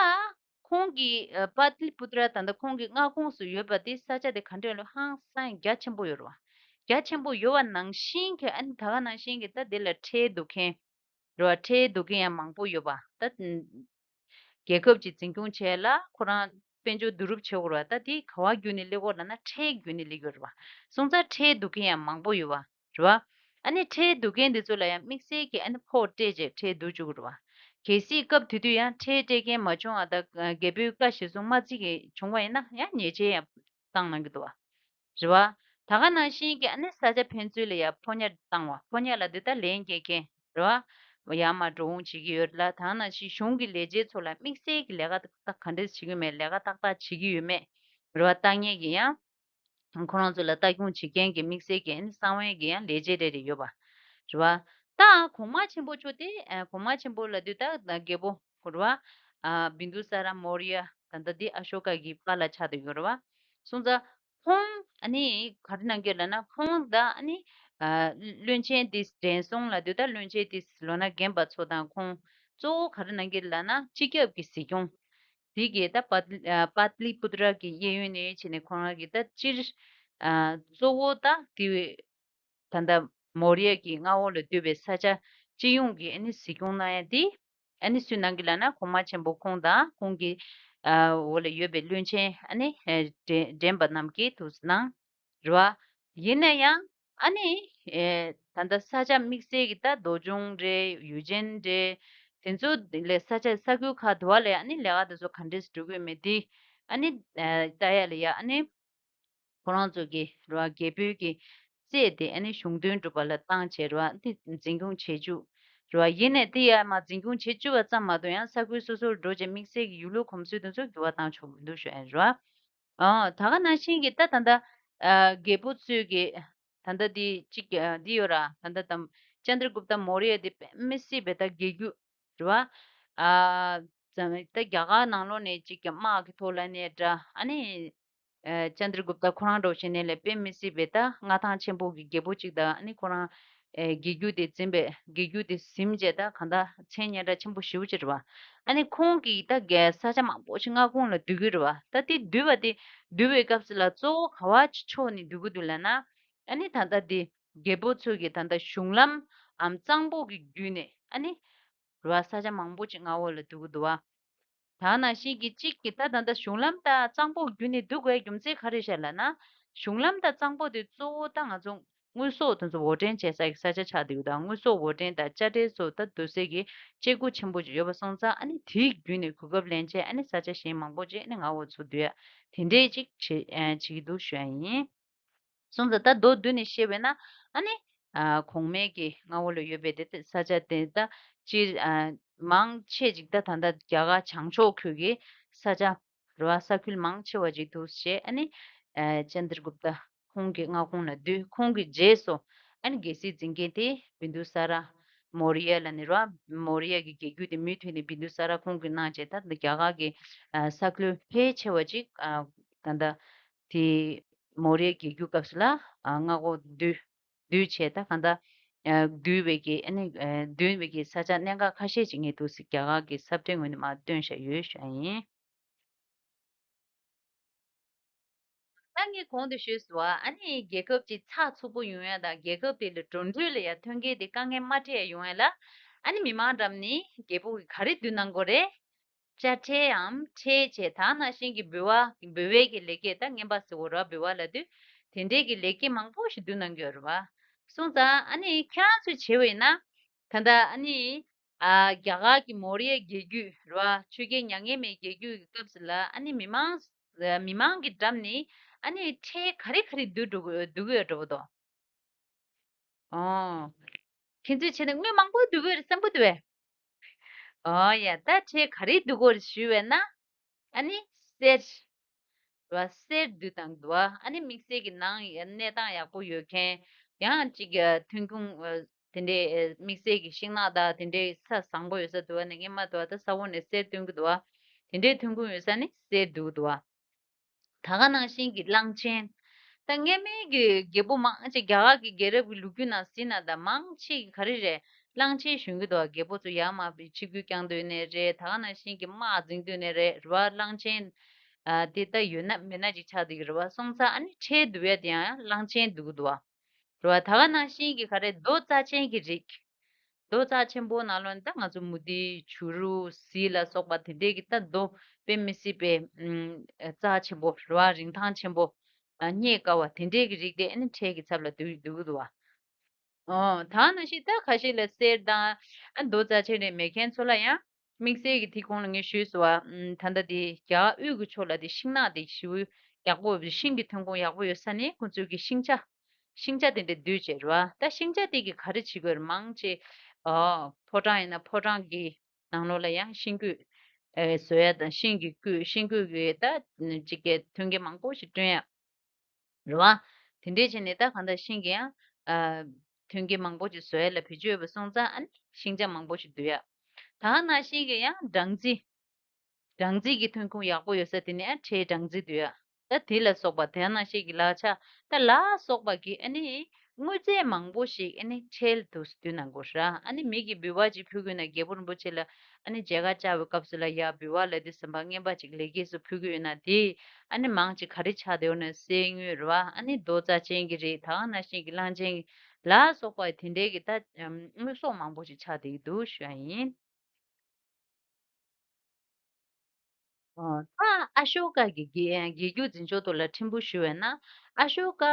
ཁོང་གི་ཨ་པཱ་ཏ་ལི་པུ་ཏྲ་ད་ལྟ་ཁོང་གི་མངའ་ཁོངས་སུ་ཡོད་པ་དེ་ས་ཆ་དེ་ག་འདྲ་ལོ་ཧང་སང་རྒྱ་ཆེན་པོ་ཡོད་རེད་བ། རྒྱ་ཆེན་པོ་ཡོད་པ་ནང་བཞིན་གྱི་ཨ་ནི་ད་ག་ནང་བཞིན་གྱི་ད་དེ་ལ་ཁྲལ་བསྡུ་མཁན་རེད་བ། ཁྲལ་བསྡུ་མཁན་ཡང་མང་པོ་ཡོད་པ། ད་རྒྱལ་ཁབ་ཅིག་འཛིན་སྐྱོང་བྱས་ལ་ཁོ་རང་དཔལ་འབྱོར་བསྡུ་རུབ་བྱེད་དགོས་རེད་བ། ད་དེ་ག་བ་བརྒྱུད་ནས་སླེབས་ཀྱི་ཡོད་ལབ་ན་ཁྲལ་བརྒྱུད་ནས་སླེབས་ཀྱི་ཡོད་རེད་བ། སོང་ཙང་ཁྲལ་བསྡུ་མཁན་ཡང་མང་པོ་ཡོད་བ། རེད་བ། ཨ་ནི་ཁྲལ་བསྡུ་མཁན་འདི་ཚོ་ལ་ཡང་དམིགས་བསལ་གྱི་ཨ་ནི་ཕོགས་སྤྲད་བྱས་ཁྲལ་བསྡུ་བཅུག་གི་རེད་བ། གལ་སྲིད་སྐབས་དེ་དུས་ཡང་ཁྲལ་སྤྲད་མཁན་མ་བྱུང་བ་དང་རྒྱལ་པོའི་བཀའ་གཞིར་བཟུང་མ་བརྩི་མཁན་བྱུང་བ་ཡིན་ན་ཡང་ཉེས་ཆད་ཡང་བཏང་གནང་གི་འདུག་བ། རེད་བ། ད་ག་ནང་བཞིན་གྱི་ཨ་ནི་ས་ཆ་ཕན་ཚུན་ལ་ཡང་ཕོ་ཉ་བཏང་བ། ཕོ་ཉ་ལབ་དུས་ད་ལན་སྐྱེལ་མཁན་རེད་བ། ཡར་མར་འགྲོ་འོང་བྱེད་ཀྱི་ཡོད་ལ། ད་ག་ནང་བཞིན་གཞུང་གི་ལས་བྱེད་ཚོ་ལ་དམིགས་བསལ་གྱི་ལས་ཀ་ད་ག་འདྲས་བྱེད་ཀྱི་ཡོད་མེད། ལས་ཀ་ཏག་ཏག་བྱེད་ཀྱི་ཡོད་མེད་རེད་བ། ལྟ་མཁན་གྱི་ཡང་ཁོ་རང་ཚོ་ལ་ལྟ་སྐྱོང་བྱེད་མཁན་གྱི་དམིགས་བསལ་གྱི་ཨ་ནི་གསང་བའི་གི་ཡང་ལས་བྱེད་རེ་རེ་ཡོད་པ་རེད་བ། ད་གོང་མ་ཆེན་པོ་མཆོག་དེ་ཨ་གོང་མ་ཆེན་པོ་ལབ་དུས་ད་ད་རྒྱལ་པོ་རེད་བ། ཨ་བིན་དུ་ས་ར་མོ་རི་ཡ། ད་ལྟ་འདི་ཨ་ཤོ་ཀ་གི་པཱ་ལགས་ཆགས་བསྡད་ཡོད་རེད་བ། སོང་ཙང་ཁོང་ཨ་ནི་ག་རེ་གནང་གི་ལབ་ན། ཁོང་ད་ཨ་ནི་ཨ་བློན་ཆེན་དེ་དྲན་སོང་ལབ་དུས་ད་བློན་ཆེན་དེ་ལོ་ན་རྒན་པ་ཚོ་དང་ཁོང་གཙོ་བོ་ག་རེ་གནང་གི་ལབ་ན། སྤྱི་ཁྱབ་ཀྱི་གཟིགས་སྐྱོང་དེ་གི་ད་པཱ་ཨ་པཱ་ཏ་ལི་པུ་ཏྲ་གི་གཡས་གཡོན་ནས་བྱས་ནས་ཁོ་རང་གི་ད་སྤྱིར་ཨ་གཙོ་བོ་ད་དེ་ད་ལྟ་མོ་རི་ཡ་གི་མངའ་འོག་ལ་འདུས་པའི་ས་ཆ་སྤྱི་ཡོངས་ཀྱི་ཨ་ནི་གཟིགས་སྐྱོང་གནང་ཡ་དེ། ཨ་ནི་སུས་གནང་གི་ལབ་ན། གོང་མ་ཆེན་པོ་ཁོང་དང་ཁོང་གི་ཨ་འོག་ལ་ཡོད་པའི་བློན་ཆེན་ཨ་ནི་ཨ་འདྲེན་འདྲེན་པ་རྣམས་ཀྱིས་དུ་གནང་རེད་བ། ཡིན་ན་ཡང་ཨ་ནི་ཨེ་ད་ལྟ་ས་ཆ་དམིགས་བསལ་གྱི་ད་རྡོ་ཆུང་རེད། ཡུ་ཅན་རེད། དེ་ཚོ་ལས་ས་ཆ་ས་ཁུལ་ཁག་དུ་བ་ལས་ཨ་ནི་ལས་ཀ་དེ་ཚོ་ག་འདྲས་སྒྲུབ་ཀྱི་ཡོད་མེད་དེ་ཨ་ནི་ཨ་ལྟ་ཡ་ལ་ཡ་ཨ་ནི། ཁོ་རང་ཚོ་གི་རེད་བ། རྒྱལ་པོའི་གི་རྩིས་དེ་ཨ་ནི་གཞུང་དོན་སྒྲུབ་པ་ལ་བཏང་བྱས་རེད་བ། འདི་འཛིན་སྐྱོང་བྱེད་བཅུག་རེད་བ། ཡིན་ནའི་དེ་ཡ་མ་འཛིན་སྐྱོང་བྱེད་བཅུག་པ་ཙམ་མ་གཏོགས་ཡང་ས་ཁུལ་སོ་སོར་འགྲོ་བྱས་དམིགས་བསལ་གྱི་ཡུལ་ལུགས་གོམས་སྲོལ་དེ་ཚོ་འགྱུར་བ་བཏང་ཆོག་མི་འདུག་ཞུ་ཡ་རེད་བ། ཨ་ད་ག་ནང་བཞིན་གྱི་ད་ད་ལྟ་ཨ་རྒྱལ་པོ་ཚོས་ཀྱི་ད་ལྟ་འདི་གཅིག་ཨ་འདི་ཡོད་ར། ད་ལྟ་དམ་ཅན་དྲ་གུབ་ཏ་མོ་རི་ཡ་འདི་དཔེ་མི་སྲིད་པའི་ད་རྒྱལ་རྒྱུད་རེད་བ། ཨ་ཙམ་ད་རྒྱ་གར་ནང་ལོགས་ནས་གཅིག་ཀྱང་དམག་གི་ཐོག་ལ་ནས་འདྲ། ཨ་ནི། ཨ་ཅན་དྲ་གུབ་ཏ་ཁོ་རང་འདྲ་བོ་བྱས་ནས་ལས་དཔེ་མི་སྲིད་པའི་ད་མངའ་ཐང་ཆེན་པོ་གི་རྒྱལ་པོ་གཅིག་དང་། ཨ་ནི་ཁོ་རང་ཨེ་རྒྱལ་རྒྱུད་དེ་འཛིན་པའི་རྒྱལ་རྒྱུད་དེ་ཟིན་བྱས་ད་གང་ལྟར་མཚན་སྙན་གྲགས་ཆེན་པོ་ཞེ་པོ་ཅིག་རེད་བ། ཨ་ནི་ཁོང་གིས་ད་རྒྱལ་ས་ཆ་མང་པོ་ཞིག་མངའ་ཁོངས་ལ་བསྡུ་གི་རེད་བ། ད་དེ་བསྡུ་བ་དེ་བསྡུ་བའི་སྐབས་སུ་ལ་གཙོ་བོ་ག་བ་ཕྱོགས་ནས་བསྡུ་གི་འདུག་ལབ་ན། ཨ་ནི་ད་ལྟ་དེ་རྒྱལ་པོ་ཚོ་གི་ད་ལྟ་གཞུང་ལམ་འམ་གཙང་པོ་གི་བརྒྱུད་ནས་ཨ་ནི། རེད་བ། ས་ཆ་མང་པོ་ཅིག་མངའ་འོག་ལ་བསྡུ་གི་འདུག་བ། ད་ནང་བཞིན་གྱི་གཅིག་གི་ད་ད་ལྟ་གཞུང་ལམ་དང་གཙང་པོ་བརྒྱུད་ནས་བསྡུ་དགོས་རྒྱུ་མཚན་ག་རེ་ཤག་ལབ་ན། གཞུང་ལམ་དང་གཙང་པོ་དེ་གཙོ་བོ་ད་ང་ཚོ་དངོས་ཟོག་དེ་ཚོ་འོར་འདྲེན་བྱེད་ས་ཀྱི་ས་ཆ་ཆགས་བསྡད་ཡོད། ད་དངོས་ཟོག་འོར་འདྲེན་དང་དཔྱ་ཁྲལ་སོགས་ད་བསྡུ་སའི་གི་སྐྱེ་སྒོ་ཆེན་པོ་ཅིག་ཡོད་པ་སོང་ཙང་། ཨ་ནི་དེའི་བརྒྱུད་ནས་གོ་སྐབས་ལེན་བྱས། ཨ་ནི་ས་ཆ་གཞན་མང་པོ་ཅིག་ཨ་ནི་མངའ་འོག་ཚུར་བསྡུ་ཡ་དེ་འདྲས་ཅིག་བྱེད་ཨ་བྱེད་ཀྱི་འདུག་ཞུ་ཡ་ཡིན། སོང་ཙང་ད་མདོར་བསྡུས་ནས་བཤད་པས་ན། ཨ་ནི་ཨ་གོང་མའི་གི་མངའ་འོག་ལ་ཡོད་པའི་དེ་ས་ཆ་དེ་ད་སྤྱིར་ཨ་མང་ཆེ་ཅིག་ད་ད་ལྟ་རྒྱ་གར་བྱང་ཕྱོགས་ཁུལ་གྱི་ས་ཆ་རེད་བ། ས་ཁུལ་མང་ཆེ་བ་ཅིག་འདུག་བྱས། ཨ་ནི་ཨ་ཅན་དྲ་གུབ་ཏ་ཁོང་གི་མངའ་ཁོངས་ལ་བསྡུས། ཁོང་གི་རྗེས་སུ་ཨ་ནི་རྒྱལ་སྲིད་འཛིན་མཁན་དེ་བིན་དུ་ས་ར་མོ་རི་ཡ་ལབ་ནས་རེད་བ། མོ་རི་ཡ་གི་རྒྱལ་རྒྱུད་དེ་མུ་མཐུད་ནས་བིན་དུ་ས་ར་ཁོང་གིས་གནང་བྱས། ད་རྒྱ་གར་གྱི་ཨ་ས་ཁུལ་ཕལ་ཆེ་བ་ཅིག་ཨ་ད་ལྟ་དེ་མོ་རི་ཡ་རྒྱལ་རྒྱུད་སྐབས་སུ་ལ་ཨ་མངའ་འོག་བསྡུས་བསྡུས་བྱས། ད་གང་ལྟར་ཨ་བསྡུས་པའི་གི་ཨ་ནི་ཨ་བསྡུས་པའི་གི་ས་ཆ་གནད་འགག་ཁ་ཤས་ཅིག་ངས་འདུག་སེ་རྒྱ་གར་གྱི་ས་བཀྲའི་ངོས་ནས་མར་སྟོན་བཞག་ཡོད་ཞུ་ཡ་ཡིན། ད་ངས་གོང་དུ་ཞུས་སོང་བ། ཨ་ནི་རྒྱལ་ཁབ་ཅིག་ཚགས་ཚུད་པོ་ཡོང་ཡ་དང་། རྒྱལ་ཁབ་དེ་ལ་འགྲོ་འགྲུལ་ལ་ཡ་མཐུན་རྐྱེན་དེ་དཀའ་ངལ་མ་འཕྲད་ཡ་ཡོང་ཡ་ལ། ཨ་ནི་མི་མང་འགྲམ་ནས་རྒྱལ་པོ་གིས་ག་རེ་བསྡུ་གནང་དགོས་རེད། དཔྱ་ཁྲལ་འམ་ཁྲལ་བྱས། ད་ནང་བཞིན་གྱི་འབུལ་བ། འབུལ་བའི་གི་ལེགས་སྐྱེས། ད་རྔན་པ་ཟེར་བ་རེད་བ། འབུལ་བ་ལབ་དུས་དེ་འདྲའི་གི་ལེགས་སྐྱེས་མང་པོ་ཞིག་བསྡུ་གནང་གི་ཡོད་རེད་བ། སོང་ཙང་ཨ་ནི་ཁྱེད་རང་ཚོས་བྱས་པ་ཡིན་ན། ད་ལྟ་ཨ་ནི་ཨ་རྒྱ་གར་གྱི་མོ་རི་ཡའི་རྒྱལ་རྒྱུད་རེད་བ། ཆོས་རྒྱལ་མྱ་ངན་མེད་རྒྱལ་རྒྱུད་ཀྱི་སྐབས་སུ་ལ། ཨ་ནི་མི་མང་མི་མང་གི་འགྲམ་ནས་ཨ་ནི་ཁྲལ་ག་རེ་ག་རེ་བསྡུ་འགྲོ་གི་བསྡུ་གི་ཡོད་འགྲོ་གི་འདུག། ཨོ། ཁྱེད་ཚོས་བྱས་ན་དངུལ་མང་པོ་བསྡུ་དགོས་རེད་བསམ་གི་འདུག་བས། ཨོ་ཡ། ད་ཁྲལ་ག་རེ་བསྡུ་དགོས་རེད་ཞུས་པས་ན། ཨ་ནི་གསེར། རེད་བ། གསེར་བསྡུ་བཏང་འདུག་བ། ཨ་ནི་དམིགས་བསལ་གྱི་ནང་གནས་སྟངས་ཡག་པོ་ཡོད་མཁན། ཡང་ཅིག་ཐོན་ཁུངས་དེ་འདྲའི་དམིགས་བསལ་གྱི་ཤིང་ནགས་དང་དེ་འདྲའི་ས་བཟང་པོ་ཡོད་ས་འདུག་བ། ནས་སྔོན་མ་འདུག་བ། ད་ས་འོག་ནས་གསེར་བཏོན་གི་འདུག་བ། དེ་འདྲའི་ཐོན་ཁུངས་ཡོད་ས་ནི་གསེར་བསྡུ་གི་འདུག་བ། ད་ག་ནང་བཞིན་གྱི་གླང་ཆེན། ད་སྔོན་མའི་གི་རྒྱལ་པོ་མང་ཆེ་རྒྱ་གར་གྱི་རྒྱལ་རབས་ཀྱི་ལོ་རྒྱུས་ནང་གཟིགས་ན། ད་མང་ཆེ་གི་ག་རེ་རེད། གླང་ཆེན་ཞོན་གྱི་འདུག་བ། རྒྱལ་པོ་ཚོ་ཡར་མར་ཆིབས་བསྒྱུར་བསྐྱངས་དུས་ནས་རེད། ད་ག་ནང་བཞིན་གྱི་དམག་འཛིང་དུས་ནས་རེད། རེད་བ། གླང་ཆེན་ཨ་དེ་ད་ཡོད་ན་མེད་ན་ཅིག་ཆགས་བསྡད་ཀྱི་རེད་བ། སོང་ཙང་ཨ་ནི་ཁྲལ་བསྡུ་ཡ་དེ་ཡང་གླང་ཆེན་བསྡུ་གི་འདུག་བ། རེད་བ། ད་ག་ནང་བཞིན་གྱི་ག་རེ། རྡོ་རྩ་ཆེན་གྱི་རིགས། རྡོ་རྩ་ཆེན་པོ་ནང་ལོགས་ནས་ད་ང་ཚོ་མུ་ཏིག་བྱུ་རུ་གཟི་ལ་སོགས་པ་དེ་འདྲའི་གི་ད་རྡོ་དཔེ་མི་སྲིད་པའི་ཨུམ་རྩ་ཆེན་པོ་རེད་བ། རིན་ཐང་ཆེན་པོ། ཨ་རྙེད་དཀའ་བ་དེ་འདྲའི་གི་རིགས་དེ་ཨ་ནི་ཁྲལ་གྱི་ཚབ་ལ་བསྡུ་བསྡུ་གི་འདུག་བ། ཨོ། ད་ནང་བཞིན་ད་ཁ་ཤས་ལ་གསེར་དང་ཨ་རྡོ་རྩ་ཆེན་རེ་མེད་མཁན་ཚོ་ལ་ཡང་། དམིགས་བསལ་གྱི་དེ་གོང་ལ་ངས་ཞུས་སོང་བ། ཨམ་ད་ལྟ་དེ་རྒྱ་གར་དབུས་ཀྱི་ཕྱོགས་ལ་དེ་ཤིང་ནགས་དེ་ཞེ་པོ་ཡག་པོ། ཤིང་གི་ཐོན་ཁུངས་ཡག་པོ་ཡོད་ས་ནས་ཁོ་ཚོས་ཀྱི་ཤིང་ཆ། ཤིང་ཆ་དེ་འདྲ་བསྡུས་བྱས་རེད་བ། ད་ཤིང་ཆ་དེ་གི་ག་རེ་བྱེད་དགོས་རེད། མང་ཆེ་ཨ་ཕོ་བྲང་ཡིན་ན་ཕོ་བྲང་གི་ནང་ལོགས་ལ་ཡང་ཤིང་བརྐོས་ཨེ་བཟོ་ཡ་དང་། ཤིང་གི་བརྐོས། ཤིང་བརྐོས་ཀྱི་ད་ཅིག་གི་མཐུན་རྐྱེན་མང་པོ་ཞིག་བསྐྲུན་ཡ། རེད་བ། དེ་འདྲས་བྱས་ནས་ད་གང་ལྟར་ཤིང་གི་ཡང་ཨ་མཐུན་རྐྱེན་མང་པོ་ཞིག་བཟོ་ཡ་ལ་བེད་སྤྱོད་ཡོད་པ་སོང་ཙང་། ཨ་ནི་ཤིང་ཆ་མང་པོ་ཞིག་བསྡུ་ཡ། ད་ནང་བཞིན་གྱི་ཡང་སྦྲང་རྩི། སྦྲང་རྩི་གི་ཐོན་ཁུངས་ཡག་པོ་ཡོད་ས་དེ་ནས་ཡང་ཁྲལ་སྦྲང་རྩི་བསྡུ་ཡ། ད་དེ་ལ་སོགས་པ། དེ་ནང་བཞིན་གྱི་ལག་ཆ་ད་ལ་སོགས་པ་གི་ཨ་ནི་དངོས་རྫས་མང་པོ་ཞིག་ཨ་ནི་ཁྲལ་དུ་བསྡུ་གནང་དགོས་ར། ཨ་ནི་མི་གིས་འབུལ་བ་ཅིག་ཕུལ་དགོས་ན། རྒྱལ་པོ་རིན་པོ་ཆེ་ལ་ཨ་ནི་མཇལ་ཁ་བཅར་བའི་སྐབས་སུ་ལ་ཡ་འབུལ་བ་ལ་དེ་ཟམ་པ་རྔན་པ་ཅིག་ལེགས་སྐྱེས་སུ་ཕུལ་གི་ཡོད་ན། དེ་ཨ་ནི་མང་ཅིག་ག་རེ་ཆགས་བསྡད་ཡོད་ན་གསེར་དངུལ་རེད་བ། ཨ་ནི་རྡོ་རྩ་ཅན་གྱི་རིགས། ད་ག་ནང་བཞིན་གྱི་གླང་ཆེན་ལ་སོགས་པ་དེ་འདྲའི་གི་ད་དངོས་ཟོག་མང་པོ་ཞིག་ཆགས་བསྡད་ཀྱི་འདུག་ཞུ་ཡ་ཡིན། ཨོ། ད་ཨ་ཤོ་ཀ་གི་རྒྱལ་རྒྱལ་རྒྱུད་འཛིན་ཕྱོགས་ཐོག་ལ་ཕྲན་བུ་ཞུ་བས་ན། ཨ་ཤོ་ཀ་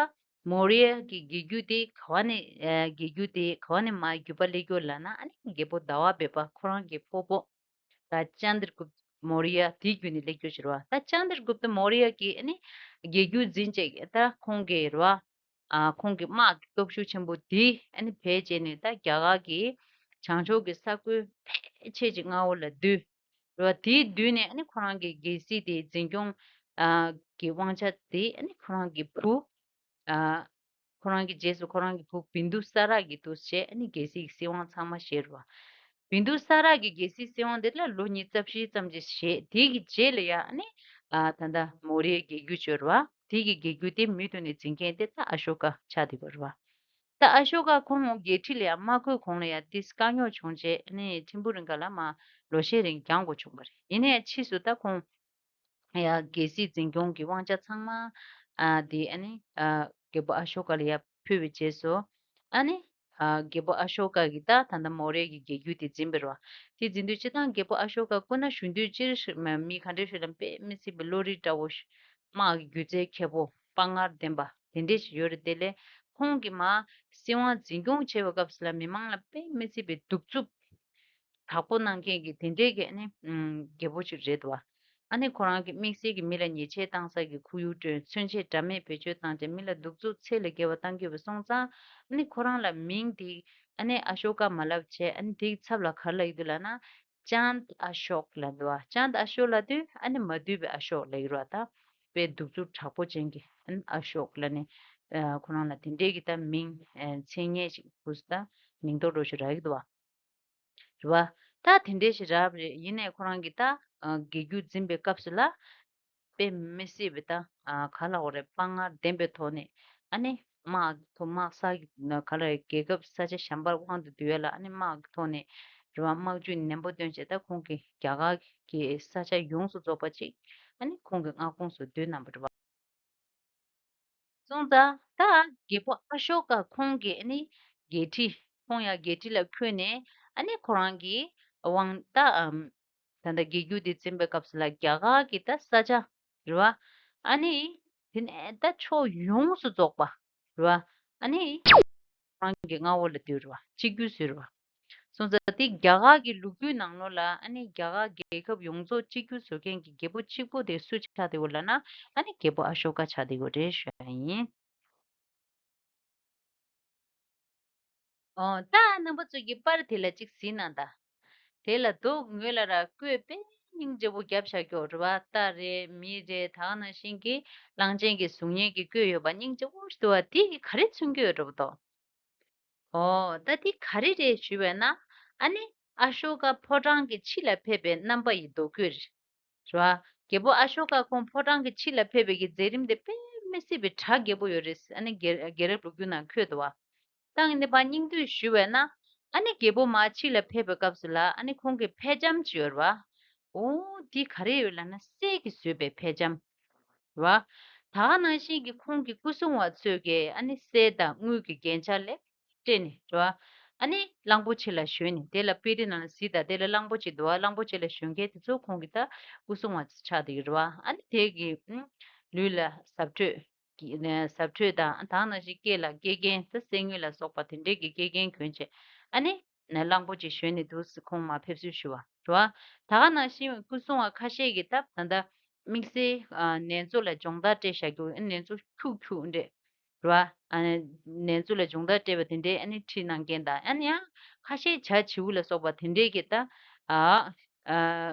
མོ་རི་ཡ་གི་རྒྱལ་རྒྱུད་དེ་ག་བ་ནས་ཨ་རྒྱལ་རྒྱུད་དེ་ག་བ་ནས་མར་འགྱུར་བ་སླེབས་ཀྱི་ཡོད་ལབ་ན། ཨ་ནི་རྒྱལ་པོ་ཟླ་བ་བེ་པ་ཁོ་རང་གི་ཕོ་བོ་ད་ཅན་དྲ་གུབ་ཏ་མོ་རི་ཡ་དེའི་བརྒྱུད་ནས་སླེབས་ཀྱི་ཡོད་ཟེར་བ། ད་ཅན་དྲ་གུབ་ཏ་མོ་རི་ཡ་གི་ཨ་ནི་རྒྱལ་རྒྱུད་འཛིན་བྱས་ད་ཁོང་གི་རེད་བ། ཨ་ཁོང་གི་དམག་གི་སྟོབས་ཤུགས་ཆེན་པོ་དེ་ཨ་ནི་བེད་སྤྱད་ནས་ད་རྒྱ་གར་གྱི་བྱང་ཕྱོགས་ཀྱི་ས་ཁུལ་ཕལ་ཆེར་ཅིག་མངའ་འོག་ལ་བསྡུས། རེད་བ། དེའི་མདུན་ནས་ཨ་ནི་ཁོ་རང་གི་རྒྱལ་སྲིད་དེ་འཛིན་སྐྱོང་ཨ་གི་དབང་ཆ་དེ་ཨ་ནི་ཁོ་རང་གི་བུ། ཨ་ཁོ་རང་གི་རྗེས་སུ་ཁོ་རང་གི་བུ་བིན་དུ་ས་ར་གིས་འདུག་བྱས། ཨ་ནི་རྒྱལ་སྲིད་ཀྱི་སྲིད་དབང་ཚང་མ་བཞེས་རེད་བ། བིན་དུ་ས་ར་གི་རྒྱལ་སྲིད་སྲིད་དབང་དེ་ལ་ལོ་ཉི་ཤུ་རྩ་བཞི་ཙམ་ཅིག་བཞེས། དེ་གི་རྗེས་ལ་ཡ་ཨ་ནི་ཨ་ད་ལྟ་མོ་རི་ཡའི་རྒྱལ་རྒྱུད་བྱས་རེད་བ། དེ་གི་རྒྱལ་རྒྱུད་དེ་མུ་མཐུད་ནས་འཛིན་མཁན་དེ་ད་ཨ་ཤོ་ཀ་ཆགས་བསྡད་པ་རེད་བ། ད་ཨ་ཤོ་ཀ་ཁོང་རྒྱལ་ཁྲི་ལ་ཡང་མ་འཁོད་གོང་ལ་ཡང་ཏོག་ཙམ་དཀའ་རྙོག་བྱུང་རྗེས་ཨ་ནི་ཕྲན་བུ་རིང་ག་ལ་མར་ལོ་ཤས་རིང་འགྱངས་དགོས་བྱུང་བ་རེད། ཡིན་ནའི་ཕྱིས་སུ་ད་ཁོང་ཡང་རྒྱལ་སྲིད་འཛིན་སྐྱོང་གི་དབང་ཆ་ཚང་མ་ཨ་དེ་ཨ་ནི་ཨ་རྒྱལ་པོ་ཨ་ཤོ་ཀ་ལ་ཡང་ཕུལ་བའི་རྗེས་སུ་ཨ་ནི་ རྒྱལ་པོ་ཨ་ཤོ་ཀ་གིས་ད་ད་ལྟ་མོ་རའི་གི་རྒྱལ་རྒྱུད་དེ་འཛིན་པ་རེད་བ། དེ་འཛིན་དུས་སྤྱིར་བཏང་རྒྱལ་པོ་ཨ་ཤོ་ཀ་སྐུ་ན་གཞོན་དུས་སྤྱིར་མི་ག་འདྲ་ཞིག་ལ་དཔེ་མི་སྲིད་པའི་བློ་རིག་བཀྲ་བོ་ཞིག་དམག་གི་སྒྱུ་རྩལ་མཁས་པོ་དཔའ་ངར་ལྡན་པ་དེ་འདྲས་ཞིག་ཡོད་རེད། དེ་ལས་ཁོང་གིས་མར་སྲིད་དབང་འཛིན་སྐྱོང་བྱེད་པའི་སྐབས་སུ་ལ་མི་མང་ལ་དཔེ་མི་སྲིད་པའི་གདུག་རྩུབ་དྲག་པོ་གནང་མཁན་གྱི་དེ་འདྲས་ཀྱི་ཨ་ནི་ཨམ་རྒྱལ་པོ་ཅིག་རེད་བ། ཨ་ནི་ཁོ་རང་གིས་དམིགས་བསལ་གྱི་མི་ལ་ཉེས་ཆད་བཏང་ས་གི་ཁོར་ཡུག་བསྐྲུན། མཚོན་ཆས་འདྲ་མིན་བེད་སྤྱོད་བཏང་བྱས་མི་ལ་གདུག་རྩུབ་ཚད་ལས་བརྒལ་བ་བཏང་གི་ཡོད་པ་སོང་ཙང་། ཨ་ནི་ཁོ་རང་ལ་མིང་དེ་ཨ་ནི་ཨ་ཤོ་ཀ་མ་ལབ་བྱས། ཨ་ནི་དེའི་ཚབ་ལ་ག་རེ་ལབ་ཀྱི་འདུག་ལབ་ན། ཅཱནད་ཨ་ཤོག་ལབ་འདུག་བ། ཅཱནད་ཨ་ཤོག་ལབ་དུས་ཨ་ནི་མ་དུལ་བའི་ཨ་ཤོག་ལབ་ཀྱི་རེད་བ། ད་དཔེ་གདུག་རྩུབ་དྲག་པོ་ཅན་གྱི་ཨ་ནི་ཨ་ཤོག་ལབ་ནས་ཨ་ཁོ་རང་ལ་དེ་འདྲས་ཀྱི་ད་མིང་ཨ་མཚན་སྙན་ཞིག་ཁུ་སུ་ད་མིང་འདོགས་འདྲ་ཞིག་རག་གི་འདུག་བ། རེད་བ། ད་དེ་འདྲས་ཞིག་རག་པ་རེད། ཡིན་ནའི་ཁོ་རང་གིས་ད་ཨ་རྒྱལ་རྒྱུད་འཛིན་པའི་སྐབས་སུ་ལ་དཔེ་མི་སྲིད་པའི་ད་ཨ་ག་ལབ་དགོས་རེད། དཔའ་ངར་ལྡན་པའི་ཐོག་ནས་ཨ་ནི་དམག་ཐོག་དམག་ས་གི་ག་ལ་རྒྱལ་ཁབ་ས་ཆ་གཞན་པར་དབང་དུ་བསྡུ་ཡ་ལ་ཨ་ནི་དམག་གི་ཐོག་ནས་རེད་བ། དམག་ཇུས་ནན་པོ་བཏོན་བྱས་ད་ཁོང་གིས་རྒྱ་གར་གྱི་ས་ཆ་ཡོངས་སུ་རྫོགས་པ་ཅིག་ཨ་ནི་ཁོང་གི་མངའ་ཁོངས་སུ་བསྡུས་གནང་བ་རེད་བ། སོང་ཙང་ད་རྒྱལ་པོ་ཨ་ཤོ་ཀ་ཁོང་གི་ཨ་ནི་རྒྱལ་ཁྲི། ཁོང་ཡང་རྒྱལ་ཁྲི་ལ་འཁོད་ནས་ཨ་ནི་ཁོ་རང་གི་དབང་ད་ཨམ་ད་ལྟ་རྒྱལ་རྒྱུད་དེ་འཛིན་པའི་སྐབས་སུ་ལ་རྒྱ་གར་གྱི་ད་ས་ཆ་རེད་བ། ཨ་ནི་དེ་ནས་ད་ཕྱོགས་ཡོངས་སུ་རྫོགས་པ་རེད་བ། ཨ་ནི་རང་གི་མངའ་འོག་ལ་བསྡུས་རེད་བ། གཅིག་གྱུར་བཟོས་རེད་བ། སོང་ཙང་དེ་རྒྱ་གར་གྱི་ལོ་རྒྱུས་ནང་ལོགས་ལ་ཨ་ནི་རྒྱ་གར་རྒྱལ་ཁབ་ཡོངས་རྫོགས་གཅིག་གྱུར་བཟོ་མཁན་གྱི་རྒྱལ་པོ་གཅིག་པོ་དེ་སུ་ཆགས་བསྡད་ཡོད་ལབ་ན། ཨ་ནི་རྒྱལ་པོ་ཨ་ཤོ་ཀ་ཆགས་བསྡད་ཡོད་རེད་ཞུ་ཡ་ཡིན། ཨོ། ད་རྣམ་པ་ཚོ་གིས་པར་དེ་ལ་གཅིག་གཟིགས་གནང་དང་། དེ་ལ་མདོ་ངོས་ལ་ར་བཀོད་དཔེ་སྙིང་རྗེ་པོ་བརྒྱབ་བཞག་གི་ཡོད་རེད་བ། རྟ་རེད། མི་རེད། ད་ག་ནང་བཞིན་གྱི་གླང་ཆེན་གྱི་གཟུགས་བརྙན་གྱི་བཀོད་ཡོད་པ་སྙིང་རྗེ་པོ་ཞིག་འདུག་བ། དེ་གིས་ག་རེ་མཚོན་གྱི་ཡོད་རེད་པ་དོ། ཨོ། ད་དེ་ག་རེ་རེད་ཞུས་པས་ན། ཨ་ནི་ཨ་ཤོ་ཀ་ཕོ་བྲང་གི་ཕྱི་ལ་ཕེབས་པའི་རྣམ་པ་ཡི་མདོ་བཀོད་རེད། རེད་བ། རྒྱལ་པོ་ཨ་ཤོ་ཀ་ཁོང་ཕོ་བྲང་གི་ཕྱི་ལ་ཕེབས་པའི་གི་མཛད་རིམ་དེ་དཔེ་མི་སྲིད་པའི་གྲགས་རྒྱས་པོ་ཡོད་རེད། ཨ་ནི་རྒྱལ་རྒྱལ་རབས་ལོ་རྒྱུས་ནང་འཁོད་འདུག་བ། ད་ངས་འདི་པར་སྙིང་བསྡུས་ཞུས་པས་ན། ཨ་ནི་རྒྱལ་པོ་མར་ཕྱི་ལ་ཕེབས་པའི་སྐབས་སུ་ལ་ཨ་ནི་ཁོང་གི་ཕེབས་ལྕམ་ཅིག་ཡོད་རེད་བ། འོ། འདི་ག་རེ་ཡོད་ལབ་ན་གསེར་གྱིས་བཟོས་པའི་ཕེབས་ལྕམ་རེད་བ། ད་ག་ནང་བཞིན་གྱི་ཁོང་གི་སྐུ་སྲུང་བ་ཚོས་ཀྱིས་ཨ་ནི་གསེར་དང་དངུལ་གྱི་རྒྱན་ཆ་ལེགས་སྤྲས་ནས་རེད་བ། ཨ་ནི་གླང་པོ་ཆེ་ལ་ཞོན་ནས། དེ་ལ་པི་རི་ནང་ལ་གཟིགས་དང་། དེ་ལ་གླང་པོ་ཆེ་འདུག་བ། གླང་པོ་ཆེ་ལ་ཞོན་མཁན་དེ་ཚོ་ཁོང་གི་ད་སྐུ་སྲུང་བ་ཆགས་བསྡད་ཀྱི་རེད་བ། ཨ་ནི་དེ་གི་ཨུམ་ལུས་ལ་གཟབ་སྤྲོས་ཀྱི་ནས་གཟབ་སྤྲོས་དང་། ད་ག་ནང་བཞིན་སྐེ་ལ་སྐེ་རྒྱན་ད་གསེར་དངུལ་ལ་སོགས་པ་དེ་འདྲས་ཀྱི་སྐེ་རྒྱན་གྱོན་བྱས། ཨ་ནི་ནས་གླང་པོ་ཆེ་ཞོན་ནས་འདུག་སེ་ཁོང་མར་ཕེབས་བསུ་ཞུ་བ་རེད་བ། ད་ག་ནང་བཞིན་སྐུ་སྲུང་བ་ཁ་ཤས་ཀྱིས་ད་ད་ལྟ་དམིགས་བསལ་ཨ་ནེ་ཙོ་ལ་སྦྱོང་བརྡར་སྤྲད་བཞག་རྒྱུ། ཨ་ནེ་ཙོ་ཁྱུག་ཁྱུག་འདྲས་རེད་བ། ཨ་ནེ་ཙོ་ལ་སྦྱོང་བརྡར་སྤྲད་པ་དེ་འདྲས་ཨ་ནི་ཁྲིད་གནང་མཁན་དང་། ཨ་ནི་ཡང་ཁ་ཤས་བྱ་བྱིའུ་ལ་སོགས་པ་དེ་འདྲས་ཀྱིས་ད་ཨ་ཨ་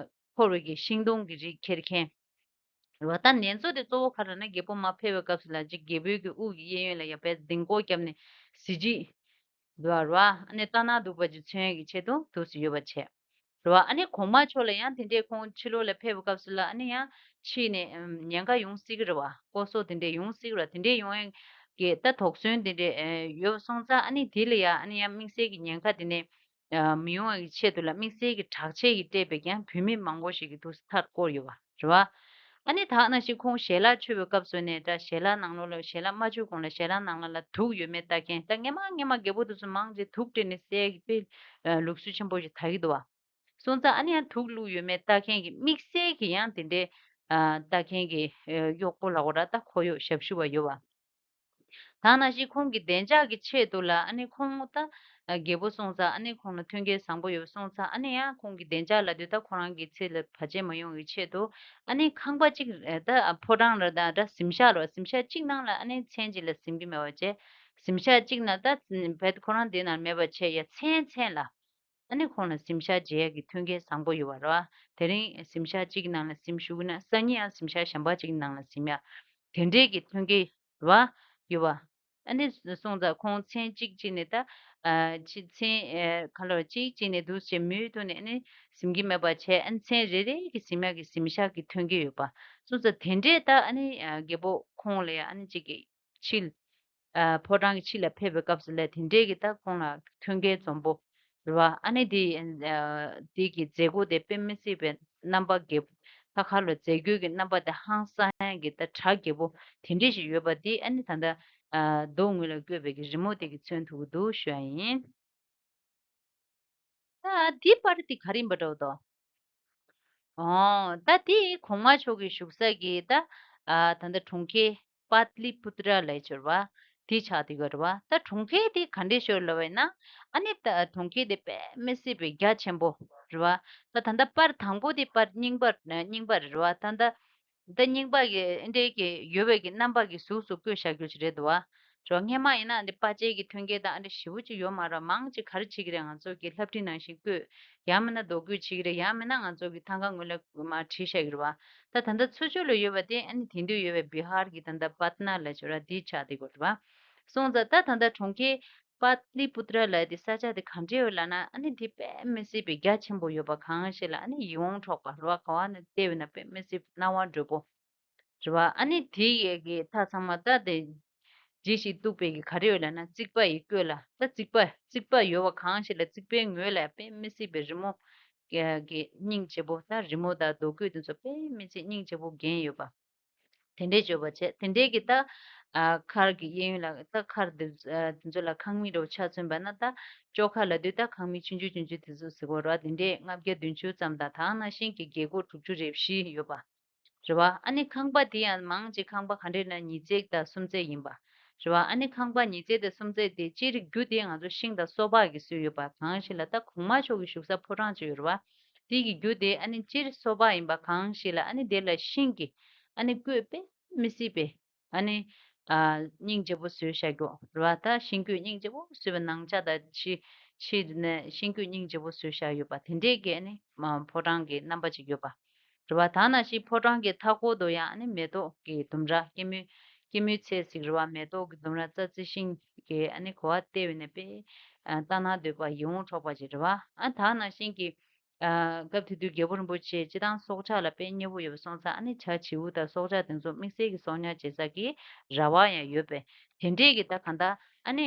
འཁོར་བའི་གི་ཤིང་སྡོང་གི་རིགས་ཁྱེར་མཁན་རེད་བ། ད་ནེ་ཙོ་དེ་གཙོ་བོ་ག་རེ་ན་རྒྱལ་པོ་མར་ཕེབས་པའི་སྐབས་སུ་ལ་ཅིག་རྒྱལ་པོའི་གི་དབུ་གི་གཡས་གཡོན་ལ་ཡ་དཔེ་ལྡིང་སྐོར་བརྒྱབ་ནས་གཟི་བརྗིད་འདུག་བ་རེད་བ། ཨ་ནི་ལྟ་ན་སྡུག་པ་ཅིག་མཚོན་ཡས་ཀྱི་ཆེད་དུ་འདུག་སེ་ཡོད་པ་བྱས་རེད་བ། ཨ་ནི་གོང་མ་མཆོག་ལ་ཡང་དེ་འདྲས་ཁོང་ཕྱི་ལོགས་ལ་ཕེབས་པའི་སྐབས་སུ་ལ་ཨ་ནི་ཡང་ཕྱི་ནས་ཨམ་ཉེན་ཁ་ཡོང་སྲིད་ཀྱི་རེད་བ། ལྐོག་ཟ་དེ་འདྲས་ཡོང་སྲིད་ཀྱི་རེད་བ། དེ་འདྲས་ཡོང་ཡས་ཀྱི་ད་དོགས་ཟོན་དེ་འདྲས་ཨེ་ཡོད་སོང་ཙང་། ཨ་ནི་དེ་ལ་ཡ་ཨ་ནི་ཡང་དམིགས་བསལ་གྱི་ཉེན་ཁ་དེ་ནས་ཨ་མི་ཡོང་བའི་ཆེད་དུ་ལ་དམིགས་བསལ་གྱི་དྲག་ཆས་ཀྱིས་སྤྲས་པའི་ཀྱང་བུད་མེད་མང་པོ་ཞིག་གིས་འདུག་སེ་མཐའ་བསྐོར་ཡོད་པ་རེད་བ། ཨ་ནི་ད་ག་ནང་བཞིན་ཁོང་ཞལ་ལག་མཆོད་པའི་སྐབས་སུ་ནས་འདྲ། ཞལ་ལག་ནང་ལོགས་ལ་ཞལ་ལག་མ་མཆོད་གོང་ལ་ཞལ་ལག་ནང་ལ་ལ་དུག་ཡོད་མེད་ལྟ་མཁན། ད་སྔན་མ་སྔན་མ་རྒྱལ་པོ་དེ་ཚོ་མང་ཆེ་དུག་སྤྲད་ནས་བསད་ཀྱི་དཔེ་ལུགས་སྲོལ་ཆེན་པོ་ཞིག་ད་གི་འདུག་བ། སོང་ཙང་ཨ་ནི་ཡང་དུག་བླུགས་ཡོད་མེད་ལྟ་མཁན་གྱི་དམིགས་བསལ་གྱི་ཡང་དེ་འདྲའི་ཨ་ལྟ་མཁན་གྱི་ཨ་གཡོག་པོ་ལབ་དགོས་ར། ད་ཁོར་ཡུག་ཞབས་ཞུ་བ་ཡོད་བ། ད་ནང་བཞིན་ཁོང་གི་བདེ་འཇགས་ཀྱི་ཆེད་དུ་ལ་ཨ་ནི་ཁོང་ད་རྒྱལ་པོ་སོང་ཙང་ཨ་ནི་ཁོང་ལ་མཐུན་རྐྱེན་བཟང་པོ་ཡོད་པ་སོང་ཙང་། ཨ་ནི་ཡང་ཁོང་གི་བདེ་འཇགས་ལབ་དུས་ད་ཁོ་རང་གི་ཚེ་ལ་བར་ཆད་མ་ཡོང་བའི་ཆེད་དུ་ཨ་ནི་ཁང་པ་གཅིག་ད་ཕོ་བྲང་ལ་ད་ད་གཟིམ་ཤག་ལ་གཟིམ་ཤག་གཅིག་ནང་ལ་ཨ་ནི་མཚན་གཅིག་ལ་གཟིམ་གྱི་མེད་པ་བྱས། གཟིམ་ཤག་གཅིག་ན་ད་བེད་ཁོ་རང་དེ་ནང་མེད་པ་བྱས་ཡ་མཚན་མཚན་ལ། ཨ་ནི་ཁོང་ལ་གཟིམ་ཤག་བརྗེ་ཡག་གི་མཐུན་རྐྱེན་བཟང་པོ་ཡོད་པ་རེད་བ། དེ་རིང་གཟིམ་ཤག་གཅིག་གི་ནང་ལ་གཟིམ་བཞུགས་ན་སང་ཉིན་ཡང་གཟིམ་ཤག་གཞན་པ་གཅིག་གི་ནང་ལ་གཟིམ་ཡག་དེ་འདྲས་ཀྱི་མཐུན་རྐྱེན་རེད་བ། ཡོད་བ། ཨ་ནི་སོང་ཙང་ཁོང་མཚན་གཅིག་གཅིག་ནས་ད་ཨ་ཕྱི་མཚན་ཨེ་ག་ལོར་གཅིག་གཅིག་ནས་འདུག་སེ་མུའི་ཐོག་ནས་ཨ་ནི་གཟིམ་གྱི་མེད་པ་བྱས། ཨ་ནི་མཚན་རེ་རེ་གི་གཟིམ་ཡག་གི་གཟིམ་ཤག་གི་མཐུན་རྐྱེན་ཡོད་པ་སོང་ཙང་། དེ་འདྲས་ད་ཨ་ནི་ཨ་རྒྱལ་པོ་ཁོང་ལ་ཡ་ཨ་ནི་གཅིག་གི་ཕྱི་ཨ་ཕོ་བྲང་གི་ཕྱི་ལ་ཕེབས་པའི་སྐབས་སུ་ལ་དེ་འདྲས་ཀྱི་ད་ཁོང་ལ་མཐུན་རྐྱེན་འཛོམས་པོ་རེད་བ། ཨ་ནི་དེ་ཨ་དེ་གི་མཛད་སྒོ་དེ་དཔེ་མི་སྲིད་པའི་རྣམ་པ་རྒྱས་པོ། ད་ག་ལོ་མཛད་སྒོའི་གི་རྣམ་པ་དེ་ཧང་སང་ཡག་གི་ད་གྲགས་རྒྱས་པོ་དེ་འདྲས་ཞིག་ཡོད་པ་དེ་ཨ་ནི་ད་ལྟ་ ཨ་རྡོ་ངོས་ལ་བརྐོས་པའི་གི་རི་མོ་དེ་གི་མཚོན་ཐུབ་ཀྱི་འདུག་ཞུ་ཡ་ཡིན། ད་འདི་པར་དེ་ག་རེ་ཡིན་པ་འདྲ་བོ་འདུག་ཨོ། ད་དེ་གོང་མ་མཆོག་གི་བཞུགས་ས་གི་ད་ཨ་ད་ལྟ་གྲོང་ཁྱེར་པཱཏ་ལི་པུ་ཏྲ་ལབ་ཡ་ཅིག་ཡོད་རེད་བ། དེ་ཆགས་བསྡད་ཡོད་རེད་བ། ད་གྲོང་ཁྱེར་དེ་ག་འདྲས་ཤོར་ལབ་པ་ཡིན་ན། ཨ་ནི་ད་གྲོང་ཁྱེར་དེ་དཔེ་མི་སྲིད་པའི་རྒྱ་ཆེན་པོ་རེད་བ། ད་ད་ལྟ་པར་དང་པོ་དེ་པར་རྙིང་པ་རྙིང་པ་རེད་བ། ད་ད་ད་རྙིང་པ་གི་ཨེ་འདྲས་ཀྱི་ཡོད་པའི་གི་རྣམ་པ་གི་གཟུགས་སུ་བཀོད་བཞག་རྒྱུ་ཅིག་རེད་འདུག་བ། རོ། སྔས་མ་ཡིན་ན་འདི་པར་ཆས་ཀྱི་མཐུན་རྐྱེན་དང་ཨ་འདྲ་ཞེ་པོ་ཅིག་ཡོད་མ་རེད། མང་ཅིག་ག་རེ་བྱེད་ཀྱི་རེད། ང་ཚོ་གི་སློབ་ཁྲིད་ནང་བཞིན་བཀོད། ཡང་མིན་ན་རྡོ་བརྐོས་བྱེད་ཀྱི་རེད། ཡང་མིན་ན་ང་ཚོ་གི་ཐང་ག་ངོས་ལ་མར་བྲིས་བཞག་གི་རེད་བ། ད་ད་ལྟ་ཚུར་ཕྱོགས་ལ་ཡོད་པ་དེ་ཨ་ནི་དེང་དུས་ཡོད་པའི་བི་ཧར་གྱི་ད་ལྟ་པཏ་ན་ལབ་ཅིག་ཡོད་ར། འདི་ཆགས་བསྡད་ཡོད་རེད་བ། སོང་ཙང་ད་ད་ལྟ་གྲོང་ཁྱེར་པཱཏ་ལི་པུ་ཏྲ་ལབ་དེ་ས་ཆ་དེ་ག་འདྲས་ཡོད་ལབ་ན། ཨ་ནི་འདི་དཔེ་མི་སྲིད་པའི་རྒྱ་ཆེན་པོ་ཡོད་པ། གང་ཞིག་ལ་ཨ་ནི་ཡིད་འོང་འཕྲོག་པ་རེད་བ། ག་བ་ནས་བལྟས་པ་ཡིན་ན་དཔེ་མི་སྲིད་སྣང་བ་འགྲོ་པོ། རེད་བ། ཨ་ནི་དེ་ཡི་གི་མཐའ་ཚང་མ་ད་དེ་ཇི་ཞིག་གཏུགས་པའི་གི་ག་རེ་ཡོད་ལབ་ན། རྩིག་པ་ཡིས་བརྐོས་ལ། ད་རྩིག་པ་རྩིག་པ་ཡོད་པ་གང་ཞིག་ལ་རྩིག་པའི་ངོས་ལ་དཔེ་མི་སྲིད་པའི་རི་མོ་གི་སྙིང་རྗེ་པོ། ད་རི་མོ་དང་རྡོ་བརྐོས་དེ་ཚོ་དཔེ་མི་སྲིད་སྙིང་རྗེ་པོ་བརྒྱན་ཡོད་པ། དེ་འདྲས་བརྗོད་པ་བྱས། དེ་འདྲས་ཀྱི་ད་ཨ་མཁར་གྱི་གཡས་གཡོན་ལ་ད་མཁར་དེ་ཨ་དེ་ཚོ་ལ་ཁང་མིག་འདྲ་བོ་ཆ་མཚོན་པ་ན། ད་ཅོག་ཁ་ལབ་དུས་ད་ཁང་མིག་ཆུང་ཆུང་ཆུང་ཆུང་དེ་ཚོ་ཟེར་གོ་ར། དེ་འདྲས་ལྔ་བརྒྱ་བདུན་ཅུ་ཙམ་དང་། ད་ག་ནང་བཞིན་གྱི་རྒྱལ་སྒོ་དྲུག་ཅུ་རེ་བཞི་ཡོད་པ། རེད་བ། ཨ་ནི་ཁང་པ་དེ་ཡང་མང་ཆེ་ཁང་པ་ག་འདྲས་ན་ཉིས་བརྩེགས་དང་གསུམ་བརྩེགས་ཡིན་པ། རེད་བ། ཨ་ནི་ཁང་པ་ཉིས་བརྩེགས་དང་གསུམ་བརྩེགས་དེ་སྤྱིར་རྒྱུ་དེ་ང་ཚོ་ཤིང་དང་སོ་ཕག་གིས་བཟོས་ཡོད་པ། གང་ཞིག་ལ་ད་གོང་མ་མཆོག་གི་བཞུགས་ས་ཕོ་བྲང་ཅིག་ཡོད་རེད་བ། དེ་གི་རྒྱུ་དེ་ཨ་ནི་སྤྱིར་སོ་ཕག་ཡིན་པ། གང་ཞིག་ལ་ཨ་ནི་དེ་ལ་ཤིང་གི་ཨ་ནི་བརྐོས་དཔེ་མི་སྲིད་པའི་ཨ་ནི་ཨ་སྙིང་རྗེ་པོ་བཟོས་བཞག་རྒྱུ་རེད་བ། ད་ཤིང་བརྐོས་སྙིང་རྗེ་པོ་བཟོས་པའི་ནང་ཆ་དང་ཕྱི་ཕྱི་དེ་ནས་ཤིང་བརྐོས་སྙིང་རྗེ་པོ་བཟོས་བཞག་ཡོད་པ། དེ་འདྲས་ཀྱི་ཨ་ནི་མ་ཕོ་བྲང་གི་རྣམ་པ་ཅིག་ཡོད་པ། རེད་བ། ད་ནང་བཞིན་ཕོ་བྲང་གི་མཐའ་འཁོར་དུ་ཡང་ཨ་ནི་མེ་ཏོག་གི་ལྡུམ་ར། སྐྱེད་མོས་སྐྱེད་མོས་ཚལ་ཟེར་གི་རེད་བ། མེ་ཏོག་གི་ལྡུམ་ར། རྩྭ་རྩི་ཤིང་གི་ཨ་ནི་གོ་བ་བལྟས་པ་ཡིན་ན་དཔེ་ཨ་ལྟ་ན་འདོད་པ་ཡིད་འོང་འཕྲོག་པ་ཅིག་རེད་བ། ཨ་ད་ནང་བཞིན་གྱི་ཨ་སྐབས་དེ་དུས་རྒྱལ་པོ་རིན་པོ་ཆེ་སྤྱིར་བཏང་སྲོག་ཆགས་ལ་དཔེ་མཉེས་པོ་ཡོད་པ་སོང་ཙང་། ཨ་ནི་བྱ་བྱིའུ་དང་སྲོག་ཆགས་དེ་ཚོ་དམིགས་བསལ་གྱི་གསོག་ཉར་བྱེད་ས་གི་ར་བ་ཡང་ཡོད་པས། དེ་འདྲས་ཀྱི་ད་གང་ལྟར་ཨ་ནི་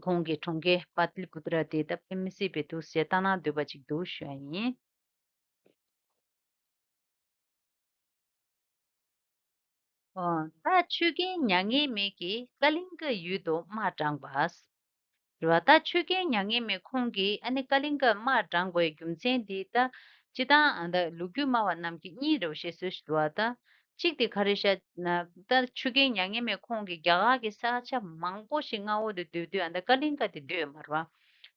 ཁོང་གི་གྲོང་ཁྱེར་པཱཏ་ལི་པུ་ཏྲ་དེ་ད་དཔེ་མི་སྲིད་པའི་འདུག་ཟེར་ལྟ་ན་འདོད་པ་ཅིག་འདུག་ཞུ་ཡ་ཡིན། ཨོ། ད་ཆོས་རྒྱལ་མྱ་ངན་མེད་ཀྱིས་ཀ་ལིང་ཀ་ཡུལ་དུ་དམག་དྲངས་པ། རེད་བ། ད་ཆོས་རྒྱལ་མྱ་ངན་མེད་ཁོང་གིས་ཨ་ནི་ཀ་ལིང་ཀ་དམག་དྲངས་དགོས་རྒྱུ་མཚན་འདི་ད་སྤྱིར་བཏང་ཨ་ད་ལོ་རྒྱུས་སྨྲ་བ་རྣམས་ཀྱིས་གཉིས་རེ་བ་བཤད་སྲོལ་ཞིག་འདུག་བ། ད་གཅིག་དེ་ག་རེ་བཤད་ན། ད་ཆོས་རྒྱལ་མྱ་ངན་མེད་ཁོང་གིས་རྒྱ་གར་གྱི་ས་ཆ་མང་པོ་ཞིག་མངའ་འོག་ཏུ་བསྡུས་དུས། ཨ་ད་ཀ་ལིང་ཀ་དེ་བསྡུས་ཡོད་མ་རེད་བ།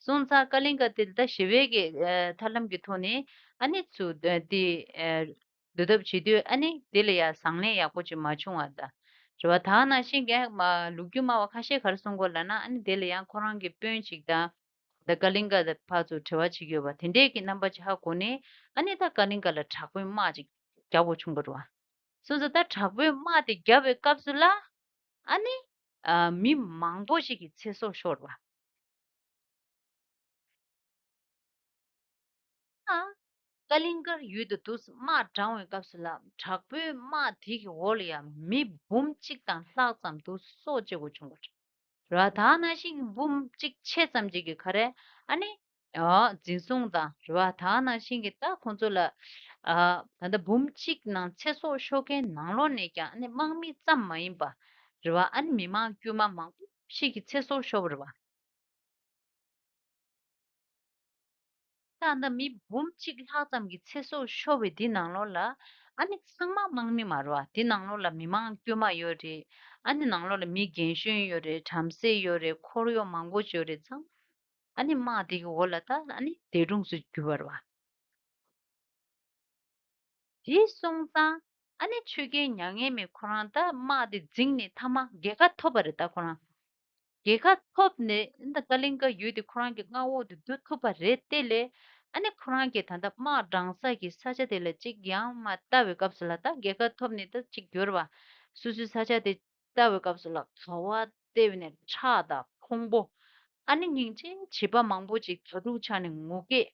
སོང་ཙང་ཀ་ལིང་ཀ་དེ་ད་ཞི་བའི་གི་ཨ་ཐབས་ལམ་གྱི་ཐོག་ནས་ཨ་ནི་ཚུར་ཨ་དེ་ཨ་བསྡུ་ཐབས་བྱེད་དུས། ཨ་ནི་དེ་ལ་ཡང་བཟང་ལན་ཡག་པོ་ཅིག་མ་བྱུང་བ། ད་རེད་བ། ད་ནང་བཞིན་གྱི་མ་ལོ་རྒྱུས་སྨྲ་བ་ཁ་ཤས་ག་རེ་གསུང་གི་ཡོད་ལབ་ན། ཨ་ནི་དེ་ལ་ཡང་ཁོ་རང་གི་དཔོན་ཅིག་དང་ད་ཀ་ལིང་ཀ་དང་ཕར་ཚུར་འབྲེལ་བ་བྱེད་ཀྱི་ཡོད་པ། དེ་འདྲས་ཀྱི་རྣམ་པ་ཅིག་ཧ་གོ་ནས། ཨ་ནི་ད་ཀ་ལིང་ཀ་ལ་དྲག་པོའི་དམག་ཅིག་རྒྱག་དགོས་བྱུང་བ་རེད་བ། སོང་ཙང་ད་དྲག་པོའི་དམག་དེ་བརྒྱབ་པའི་སྐབས་སུ་ལ་ཨ་ནི་ཨ་མི་མང་པོ་ཞིག་གི་ཚེ་སྲོག་ཤོར་བ། ཨ། ཀ་ལིང་ཀར་ཡུལ་དུ་དུ་དམག་དྲངས་པའི་སྐབས་སུ་ལ། དྲག་པོའི་དམག་དེ་གི་འོག་ལ་ཡང་མི་འབུམ་གཅིག་དང་ལྷག་ཙམ་དུ་སྲོག་བཅད་དགོས་བྱུང་བ་རེད། ར་ད་ནང་བཞིན་གྱི་འབུམ་གཅིག་ཕྱེད་ཙམ་ཅིག་གི་ག་རེ་ཨ་ནི་ཨ་འཛིན་བཟུང་དང་། ར་ད་ནང་བཞིན་གྱི་ད་ཁོང་ཚོ་ལ་ཨ་ད་ལྟ་འབུམ་གཅིག་ནང་ཚེ་སྲོག་ཤོར་མཁན་ནང་ལོགས་ནས་ཀྱང་ཨ་ནི་དམག་མི་ཙམ་མ་ཡིན་པ་རེད་བ། ཨ་ནི་མི་མང་དཀྱུས་མ་མང་པོ་ཞིག་གི་ཚེ་སྲོག་ཤོར་བ་རེད་བ། ད་ལྟ་མི་འབུམ་གཅིག་ལྷག་ཙམ་གྱི་ཚེ་སྲོག་ཤོར་བའི་འདི་ནང་ལོགས་ལ་ཨ་ནི་ཚང་མ་དམག་མི་མ་རེད་བ། འདི་ནང་ལོགས་ལ་མི་མང་དཀྱུས་མ་ཡོད་རེད། ཨ་ནི་ནང་ལོགས་ལ་མི་རྒན་གཞོན་ཡོད་རེད། བྲམ་ཟེ་ཡོད་རེད། འཁོར་གཡོག་མང་པོ་ཅིག་ཡོད་རེད། ཚང་མ་ཨ་ནི་དམག་དེ་གི་འོག་ལ་ད་ཨ་ནི་འདས་གྲོངས་སུ་གྱུར་བ་རེད་བ། དེ་སོང་ཙང་ཨ་ནི་ཆོས་རྒྱལ་མྱ་ངན་མེད་ཁོ་རང་ད་དམག་དེ་འཛིངས་ནས་མཐའ་མ་རྒྱལ་ཁ་ཐོབ་པ་རེད། ད་ཁོ་རང་རྒྱལ་ཁ་ཐོབ་ནས་ད་ཀ་ལིང་ཀ་ཡུལ་དེ་ཁོ་རང་གི་མངའ་འོག་ཏུ་བསྡུ་ཐུབ་པ་རེད། དེ་ལས་ཨ་ནི་ཁོ་རང་གི་ད་ལྟ་དམག་དྲངས་ས་གི་ས་ཆ་དེ་ལ་གཅིག་ཡར་མར་ལྟ་བའི་སྐབས་སུ་ལ། ད་རྒྱལ་ཁ་ཐོབ་ནས་ད་གཅིག་གྱུར་བ་སོ་སོའི་ས་ཆ་དེ་ལྟ་བའི་སྐབས་སུ་ལ་ག་བ་བལྟས་པ་ནས་ཁྲག་དང་ཕུང་པོ། ཨ་ནི་སྙིང་རྗེ་བྱིས་པ་མང་པོ་ཅིག་དྭ་ཕྲུག་ཆགས་ནས་ངུ་སྐད།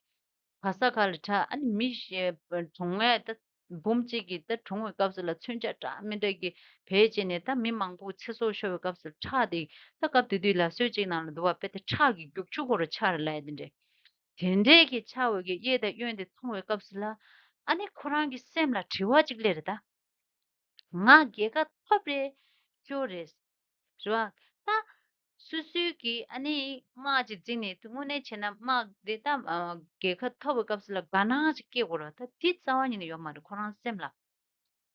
ག་ས་ག་ལ་ཁྲག་ཨ་ནི་མི་ཤི་གྲོངས་ཡས་ད་འབུམ་གཅིག་གི་ད་གྲོངས་པའི་སྐབས་སུ་ལ་མཚོན་ཆ་འདྲ་མི་འདྲ་གི་བེད་སྤྱད་ནས་ད་མི་མང་པོ་ཚེ་སྲོག་ཤོར་བའི་སྐབས་སུ་ཁྲག་དེ་ད་སྐབས་དེ་དུས་ལ་སྲོལ་གཅིག་ནང་ལ་འདུག་བ། དཔེ་དེ་ཁྲག་གི་རྒྱུག་ཆུ་ཁོ་ར་ཆགས་རེད་ལབ་ཡ་དེ་འདྲས། དེ་འདྲས་ཀྱི་ཆགས་པའི་གི་གཡས་དང་གཡོན་དེ་མཐོང་བའི་སྐབས་སུ་ལ་ཨ་ནི་ཁོ་རང་གི་སེམས་ལ་དྲི་བ་གཅིག་སླེབས་རེད་ད། ང་རྒྱལ་ཁ་ཐོབ་རེད། སྐྱོ་རེད། རེད་བ། ད་སོ་སོའི་གི་ཨ་ནི་དམག་ཅིག་འཛིང་ནས་དངོས་གནས་བྱས་ན་དམག་དེ་ད་ཨ་རྒྱལ་ཁ་ཐོབ་པའི་སྐབས་སུ་ལ་དགའ་སྣང་ཅིག་སྐྱེ་དགོས་རེད་བ། ད་དེ་རྩ་བ་ཉིད་ནས་ཡོད་མ་རེད་ཁོ་རང་སེམས་ལ།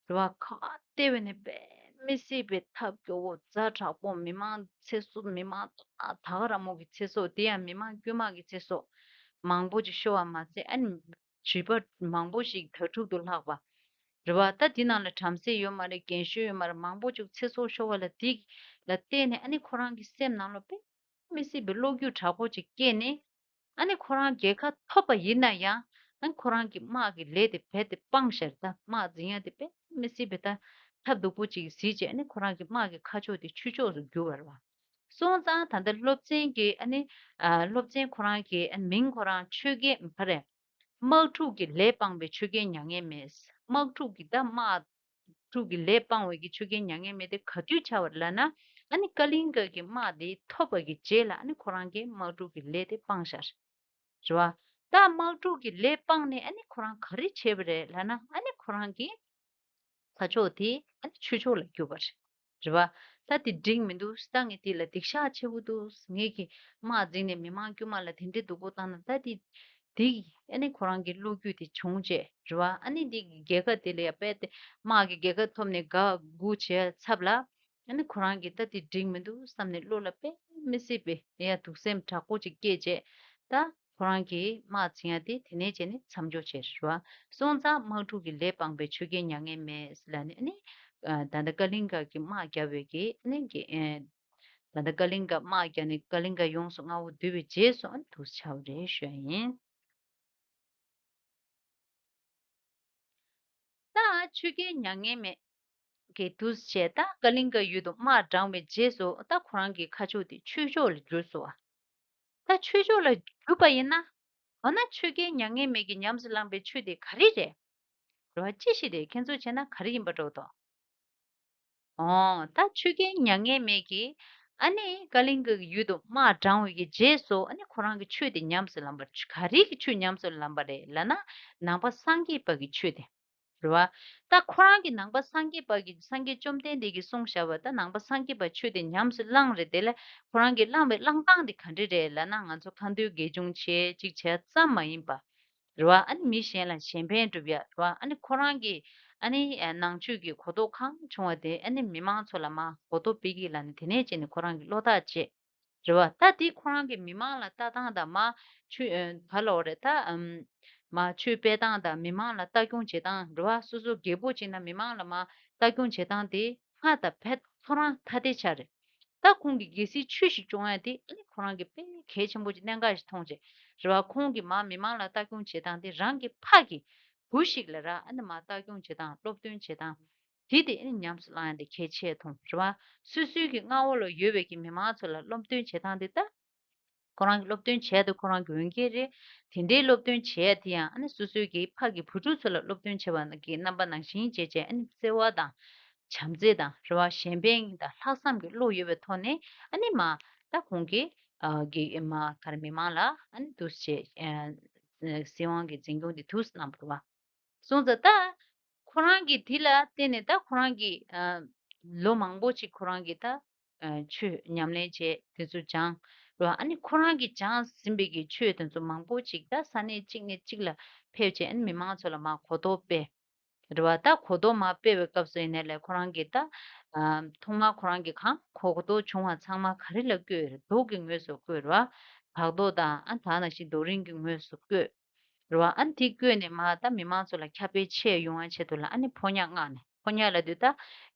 རེད་བ། ཁ་བལྟས་པ་ནས་དཔེ་མི་སྲིད་པའི་ཐབས་སྐྱོ་བོ་ཛ་དྲག་པོ། མི་མང་ཚེ་སྲོག་མི་མང་ད་ག་ར་མོ་གི་ཚེ་སྲོག་དེ་ཡང་མི་མང་དཀྱུས་མ་གི་ཚེ་སྲོག་མང་པོ་ཅིག་ཤོར་བ་མ་ཟད་ཨ་ནི་བྱིས་པ་མང་པོ་ཞིག་དྭ་ཕྲུག་ཏུ་ལྷག་པ། རེད་བ། ད་དེ་ནང་ལ་བྲམ་ཟེ་ཡོད་མ་རེད། རྒན་གཞོན་ཡོད་མ་རེད། མང་པོ་ཅིག་ཚེ་སྲོག་ཤོར་བ་ལ་དེ་ལ་བལྟས་ནས་ཨ་ནི་ཁོ་རང་གི་སེམས་ནང་ལ་དཔེ་མི་སྲིད་པའི་བློ་འགྱོད་དྲག་པོ་ཅིག་སྐྱེས་ནས། ཨ་ནི་ཁོ་རང་རྒྱལ་ཁ་ཐོབ་པ་ཡིན་ན་ཡང་། ཨ་ནི་ཁོ་རང་གི་དམག་གི་ལས་དེ་རྦད་དེ་སྤངས་ཤག་ད་དམག་འཛིང་ཡ་དེ་དཔེ་མི་སྲིད་པའི་ད་ཐབས་སྡུག་པོ་ཅིག་གཟིགས་བྱས། ཨ་ནི་ཁོ་རང་གི་དམག་གི་ཁ་ཕྱོགས་དེ་ཆོས་ཕྱོགས་སུ་བསྒྱུར་བ་རེད་བ། སོང་ཙང་ད་ལྟ་སློབ་ཚན་གྱི་ཨ་ནི་ཨ་སློབ་ཚན་ཁོ་རང་གི་ཨ་ནི་མིང་ཁོ་རང་ཆོས་རྒྱལ་ག་རེ། དམག་འཁྲུག་གི་ལས་སྤངས་པའི་ཆོས་རྒྱལ་མྱ་ངན་མེད། དམག་འཁྲུག་གི་ད་དམག་འཁྲུག་གི་ལས་སྤངས་པའི་གི་ཆོས་རྒྱལ་མྱ་ངན་མེད་དེ་ག་དུས་ཆགས་པ་རེད་ལབ་ན། ཨ་ནི་ཀ་ལིང་ག་གི་དམག་དེ་ཐོབ་པ་གི་རྗེས་ལ་ཨ་ནི་ཁོ་རང་གིས་དམག་འཁྲུག་གི་ལས་དེ་སྤངས་ཤག་རེད་བ། ད་དམག་འཁྲུག་གི་ལས་སྤངས་ནས་ཨ་ནི་ཁོ་རང་ག་རེ་བྱས་པ་རེད་ལབ་ན། ཨ་ནི་ཁོ་རང་གིས་ཁ་ཕྱོགས་དེ་ཨ་ནི་ཆོས་ཕྱོགས་ལ་བསྒྱུར་བ་རེད། རེད་བ། ད་དེ་འགྲིག་མི་འདུག་ད་ངས་དེ་ལ་སྡིག་བཤགས་ཆེ་པོ་འདུག་ངས་ཀྱི་དམག་འཛིང་ནས་མི་མང་དཀྱུས་མ་ལ་དེ་འདྲའི་སྡུག་པོ་བཏང་ན། ད་དེ་དེ་ཨ་ནི་ཁོ་རང་གི་བློ་འགྱོད་དེ་བྱུང་བྱས། རེད་བ། ཨ་ནི་དེ་རྒྱལ་ཁ་དེ་ལ་ཡ་དཔེ་དེ་དམག་གི་རྒྱལ་ཁ་ཐོབ་ནས་དགའ་མགུ་བྱས་ཚབ་ལ། ཨ་ནི་ཁོ་རང་གིས་ད་དེ་འགྲིག་མི་འདུག་བསམ་ནས་བློ་ལ་དཔེ་མི་སྲིད་པའི་ཡ་སྡུག་སེམས་དྲག་པོ་ཅིག་སྐྱེས་བྱས། ད་ཁོ་རང་གིས་དམག་འཛིང་ཡ་དེ་དེ་ནས་བྱས་ནས་མཚམས་འཇོག་བྱས་རེད་བ། སོང་ཙང་དམག་འཁྲུག་གི་ལས་སྤངས་པའི་ཆོས་རྒྱལ་མྱ་ངན་མེད་ལབ་ནས། ཨ་ནི་ཨ་ད་ལྟ་ཀ་ལིང་ག་གི་དམག་བརྒྱབ་པའི་གི་ཨ་ནི་གི་ཨ་ད་ལྟ་ཀ་ལིང་ག་དམག་བརྒྱབ་ནས་ཀ་ལིང་ག་ཡོངས་སུ་མངའ་འོག་བསྡུས་པའི་རྗེས་སུ་ཨ་ནི་འདུག་སེ་ཆགས་པ་རེད་ཞུ་ཡ་ཡིན། ད་ཆོས་རྒྱལ་མྱ་ངན་མེད་ཀྱིས་འདུག་སེ་བྱས། ད་ཀ་ལིང་ག་ཡུལ་དུ་དམག་དྲངས་པའི་རྗེས་སུ་ད་ཁོ་རང་གི་ཁ་ཕྱོགས་དེ་ཆོས་ཕྱོགས་ལ་བསྒྱུར་སོང་བ། ད་ཆོས་ཕྱོགས་ལ་བསྒྱུར་པ་ཡིན་ན། འོ་ན་ཆོས་རྒྱལ་མྱ་ངན་མེད་ཀྱིས་ཉམས་སུ་བླངས་པའི་ཆོས་དེ་ག་རེ་རེད། རེད་བ། ཅི་ཞིག་རེད། ཁྱེད་ཚོས་བྱས་ན་ག་རེ་ཡིན་པ་འདྲ་བོ་འདུག་འོ། ད་ཆོས་རྒྱལ་མྱ་ངན་མེད་ཀྱིས་ཨ་ནི་ཀ་ལིང་ག་གི་ཡུལ་དུ་དམག་དྲངས་པའི་གི་རྗེས་སུ། ཨ་ནི་ཁོ་རང་གི་ཆོས་དེ་ཉམས་སུ་བླངས་པ། ག་རེ་གི་ཆོས་ཉམས་སུ་བླངས་པ་རེད་ལབ་ན། ནང་པ་སངས་རྒྱས་པ་གི་ཆོས་དེ། རེད་བ། ད་ཁོ་རང་གིས་ནང་པ་སངས་རྒྱས་པ་གི་སངས་རྒྱས་བཅོམ་ལྡན་འདས་ཀྱིས་གསུངས་བཞག་པ། ད་ནང་པ་སངས་རྒྱས་པ་ཆོས་དེ་ཉམས་སུ་བླངས་རེད། དེ་ལ་ཁོ་རང་གིས་བླངས་པའི་བླངས་སྟངས་དེ་ག་འདྲ་རེད་ལབ་ན། ང་ཚོ་ཁ་འདོན་དགེ་སྦྱོང་བྱས་ཅིག་བྱས་ཙམ་མ་ཡིན་པ། རེད་བ། ཨ་ནི་མི་གཞན་ལ་གཞན་ཕན་སྒྲུབ་ཡ། རེད་བ། ཨ་ནི་ཁོ་རང་གིས་ཨ་ནི་ཨ་ནང་ཆོས་ཀྱི་གོ་རྟོགས་གང་བྱུང་བ་དེ་ཨ་ནི་མི་མང་ཚོ་ལ་མར་གོ་རྟོགས་སྤེལ་གྱི་ལབ་ནས། དེ་ནས་བྱས་ནས་ཁོ་རང་གིས་བློ་ཐག་བཅད། རེད་བ། ད་དེ་ཁོ་རང་གིས་མི་མང་ལ་ལྟ་སྟངས་དང་། མར་ཆོས་ཨ་ག་ལབ་དགོས་རེད། ད་ཨམ་མར་ཆོས་སྤེལ་སྟངས་དང་། མི་མང་ལ་ལྟ་སྐྱོང་བྱེད་སྟངས། རེད་བ། སོ་སོ་རྒད་པོ་ཅིག་ན་མི་མང་ལ་མར་ལྟ་སྐྱོང་བྱེད་སྟངས་དེ་སྔར་དང་ཕར་ཁོ་རང་ཐ་དད་ཆགས་རེད། ད་ཁོང་གིས་གལ་སྲིད་ཆོས་ཤིག་སྐྱོང་ཡ་དེ་ཨ་ནི་ཁོ་རང་གིས་དཔེ་གལ་ཆེན་པོ་ཅིག་གནད་འགག་ཞིག་མཐོང་བྱས། རེད་བ། ཁོང་གིས་མར་མི་མང་ལ་ལྟ་སྐྱོང་བྱེད་སྟངས་དེ་རང་གི་ཕ་གི་བུ་ཞིག་ལ་ར་ཨ་ནི་མར་ལྟ་སྐྱོང་བྱེད་སྟངས། སློབ་སྟོན་བྱེད་སྟངས་དེ་དེ་ཨ་ནི་ཉམས་སུ་བླང་ཡ་དེ་གལ་ཆེ་མཐོང་། རེད་བ། སོ་སོའི་གི་མངའ་འོག་ལ་ཡོད་པའི་གི་མི་མང་ཚོ་ལ་སློབ་སྟོན་བྱེད་སྟངས་དེ། ད་ཁོ་རང་གི་སློབ་སྟོན་བྱས་དུས་ཁོ་རང་གི་འོས་འགན་རེད། དེ་འདྲའི་སློབ་སྟོན་བྱས་དེ་ཡང་ཨ་ནི་སོ་སོའི་གི་ཕ་གི་བུ་ཕྲུག་ཚོ་ལ་སློབ་སྟོན་བྱས་པ་གི་རྣམ་པ་ནང་བཞིན་བྱས་བྱས། ཨ་ནི་བརྩེ་བ་དང་བྱམས་བརྩེ་དང་། རེད་བ། གཞན་ཕན་དང་ལྷག་བསམ་གྱི་བློ་ཡོད་པའི་ཐོག་ནས་ཨ་ནི་མར་ད་ཁོང་གིས་ཨ་གི་མར་ག་རེ་མི་མང་ལ་ཨ་ནི་འདུག་སེ་བྱས་ཨ་སྲིད་དབང་གི་འཛིན་སྐྱོང་དེ་འདུག་སེ་གནང་བ་རེད་བ། སོང་ཙང་ད་ཁོ་རང་གིས་དེ་ལ་བརྟེན་ནས། ད་ཁོ་རང་གིས་ཨ་ལོ་མང་པོ་ཅིག་ཁོ་རང་གིས་ད་ཨ་ཆོས་ཉམས་ལེན་བྱས་དེ་ཚོ་སྦྱངས་རེད་བ། ཨ་ནི་ཁོ་རང་གིས་སྦྱངས་ཟིན་པའི་གི་ཆོས་དེ་ཚོ་མང་པོ་ཅིག་ད་ས་གནས་གཅིག་ནས་གཅིག་ལ་ཕེབས་བྱས། ཨ་ནི་མི་མང་ཚོ་ལ་མར་གོ་རྟོགས་སྤེལ། རེད་བ། ད་གོ་རྟོགས་མར་སྤེལ་བའི་སྐབས་སུ་ཡིན་ནའི་ལས་ཁོ་རང་གིས་ད་ཨ་ཐོག་མར་ཁོ་རང་གིས་གང་གོ་རྟོགས་བྱུང་བ་ཚང་མ་ག་རེ་ལ་བཀོད་རེད། མདོ་གི་ངོས་སུ་བཀོད་རེད་བ། བར་དོ་དང་། ཨ་ད་ནང་བཞིན་རྡོ་རིང་གི་ངོས་སུ་བཀོད། རེད་བ། ཨ་ནི་དེ་བཀོད་ནས་མར་ད་མི་མང་ཚོ་ལ་ཁྱབ་སྤེལ་ཆེ་ཡོང་བའི་ཆེད་དུ་ལ་ཨ་ནི་ཕོ་ཉ་མངགས་ནས། ཕོ་ཉ་ལབ་དུས་ད་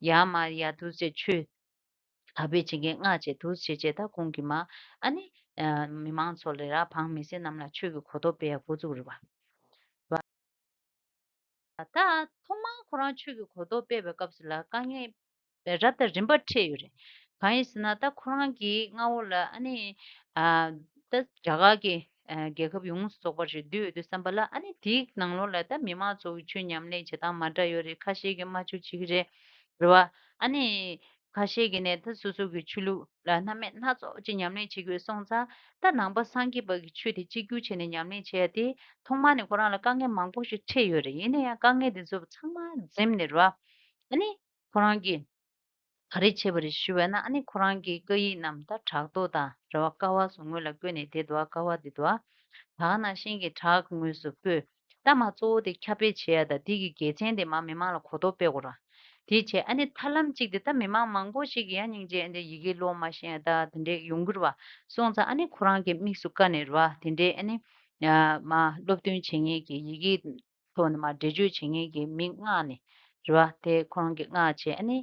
ཡར་མར་ཡར་འདུག་སེ་ཆོས་དར་སྤེལ་བྱེད་མཁན་མངགས་བྱས་འདུག་སེ་བྱས་བྱས། ད་ཁོང་གིས་མར་ཨ་ནི་ཨ་མི་མང་ཚོ་ལ་ར་འབངས་མི་སེར་རྣམས་ལ་ཆོས་ཀྱི་གོ་རྟོགས་སྤེལ་ཡ་འགོ་བཙུགས་རེད་བ། ད་ཐོག་མར་ཁོ་རང་ཆོས་ཀྱི་གོ་རྟོགས་སྤེལ་བའི་སྐབས་སུ་ལ་དཀའ་ངལ་རབ་དང་རིམ་པ་འཕྲད་ཡོད་རེད། གང་ཡིན་ཟེར་ན། ད་ཁོ་རང་གི་མངའ་འོག་ལ་ཨ་ནི་ཨ་ད་རྒྱ་གར་གྱི་ཨ་རྒྱལ་ཁབ་ཡོངས་སུ་རྫོགས་པ་ཞིག་བསྡུས་ཡོད་དུས་ཙམ་པ་ལ། ཨ་ནི་དེའི་ནང་ལོགས་ལ་ད་མི་མང་ཚོ་གི་ཆོས་ཉམས་ལེན་བྱེད་སྟངས་མ་འདྲ་ཡོད་རེད། ཁ་ཤས་ཀྱིས་དམར་མཆོད་བྱེད་ཀྱི་རེད། རེད་བ། ཨ་ནི་ཁ་ཤས་ཀྱིས་ནས་ད་སོ་སོ་གི་ཆོས་ལུགས་ལ་སྣང་མེད་སྣ་ཚོགས་ཅིག་ཉམས་ལེན་བྱེད་དགོས་སོང་ཙང་། ད་ནང་པ་སངས་རྒྱས་པ་གི་ཆོས་དེ་གཅིག་གྱུར་བྱས་ནས་ཉམས་ལེན་བྱས་ཏེ། ཐོག་མར་ནས་ཁོ་རང་ལ་དཀའ་ངལ་མང་པོ་ཞིག་འཕྲད་ཡོད་རེད། ཡིན་ན་ཡང་དཀའ་ངལ་དེ་ཚོ་ཚང་མ་འཛེམས་ནས་རེད་བ། ཨ་ནི་ཁོ་རང་གིས་ ག་རེ་བྱས་པ་རེད་ཞུས་པ་ན། ཨ་ནི་ཁོ་རང་གི་བཀའ་ཡིག་རྣམས་ད་བྲག་རྡོ་དང་རེད་བ། ཀ་བ་སོགས་ངོས་ལ་བརྐོས་ནས་དེ་འདུག་བ། ཀ་བ་དེ་འདུག་བ། ད་ག་ནང་བཞིན་གྱི་བྲག་གི་ངོས་སུ་བརྐོས། ད་མ་གཙོ་བོ་དེ་ཁྱབ་སྤེལ་བྱེད་ཡ་ད་དེ་གི་དགེ་མཚན་དེ་མ་མི་མང་ལ་གོ་རྟོགས་སྤེལ་དགོས་ར། དེ་བྱས་ཨ་ནི་ཐར་ལམ་གཅིག་དེ་ད་མི་མང་མང་པོ་ཞིག་གིས་ཡང་སྙིང་རྗེ་འདི་ཡི་གེ་ཀློག་མ་ཤེས་ཡ་ད་དེ་འདྲས་ཡོང་གི་རེད་བ། སོང་ཙང་ཨ་ནི་ཁོ་རང་གི་དམིགས་སུ་བཀར་ནས་རེད་བ། དེ་འདྲས་ཨ་ནི་ཡ་མ་སློབ་སྟོན་བྱེད་མཁན་གྱི་ཡི་གེ་ཐོག་ནས་མ་འགྲེལ་བརྗོད་བྱེད་མཁན་གྱི་མི་མངགས་ནས་རེད་བ། དེ་ཁོ་རང་གིས་མངགས་བྱས་ཨ་ནི་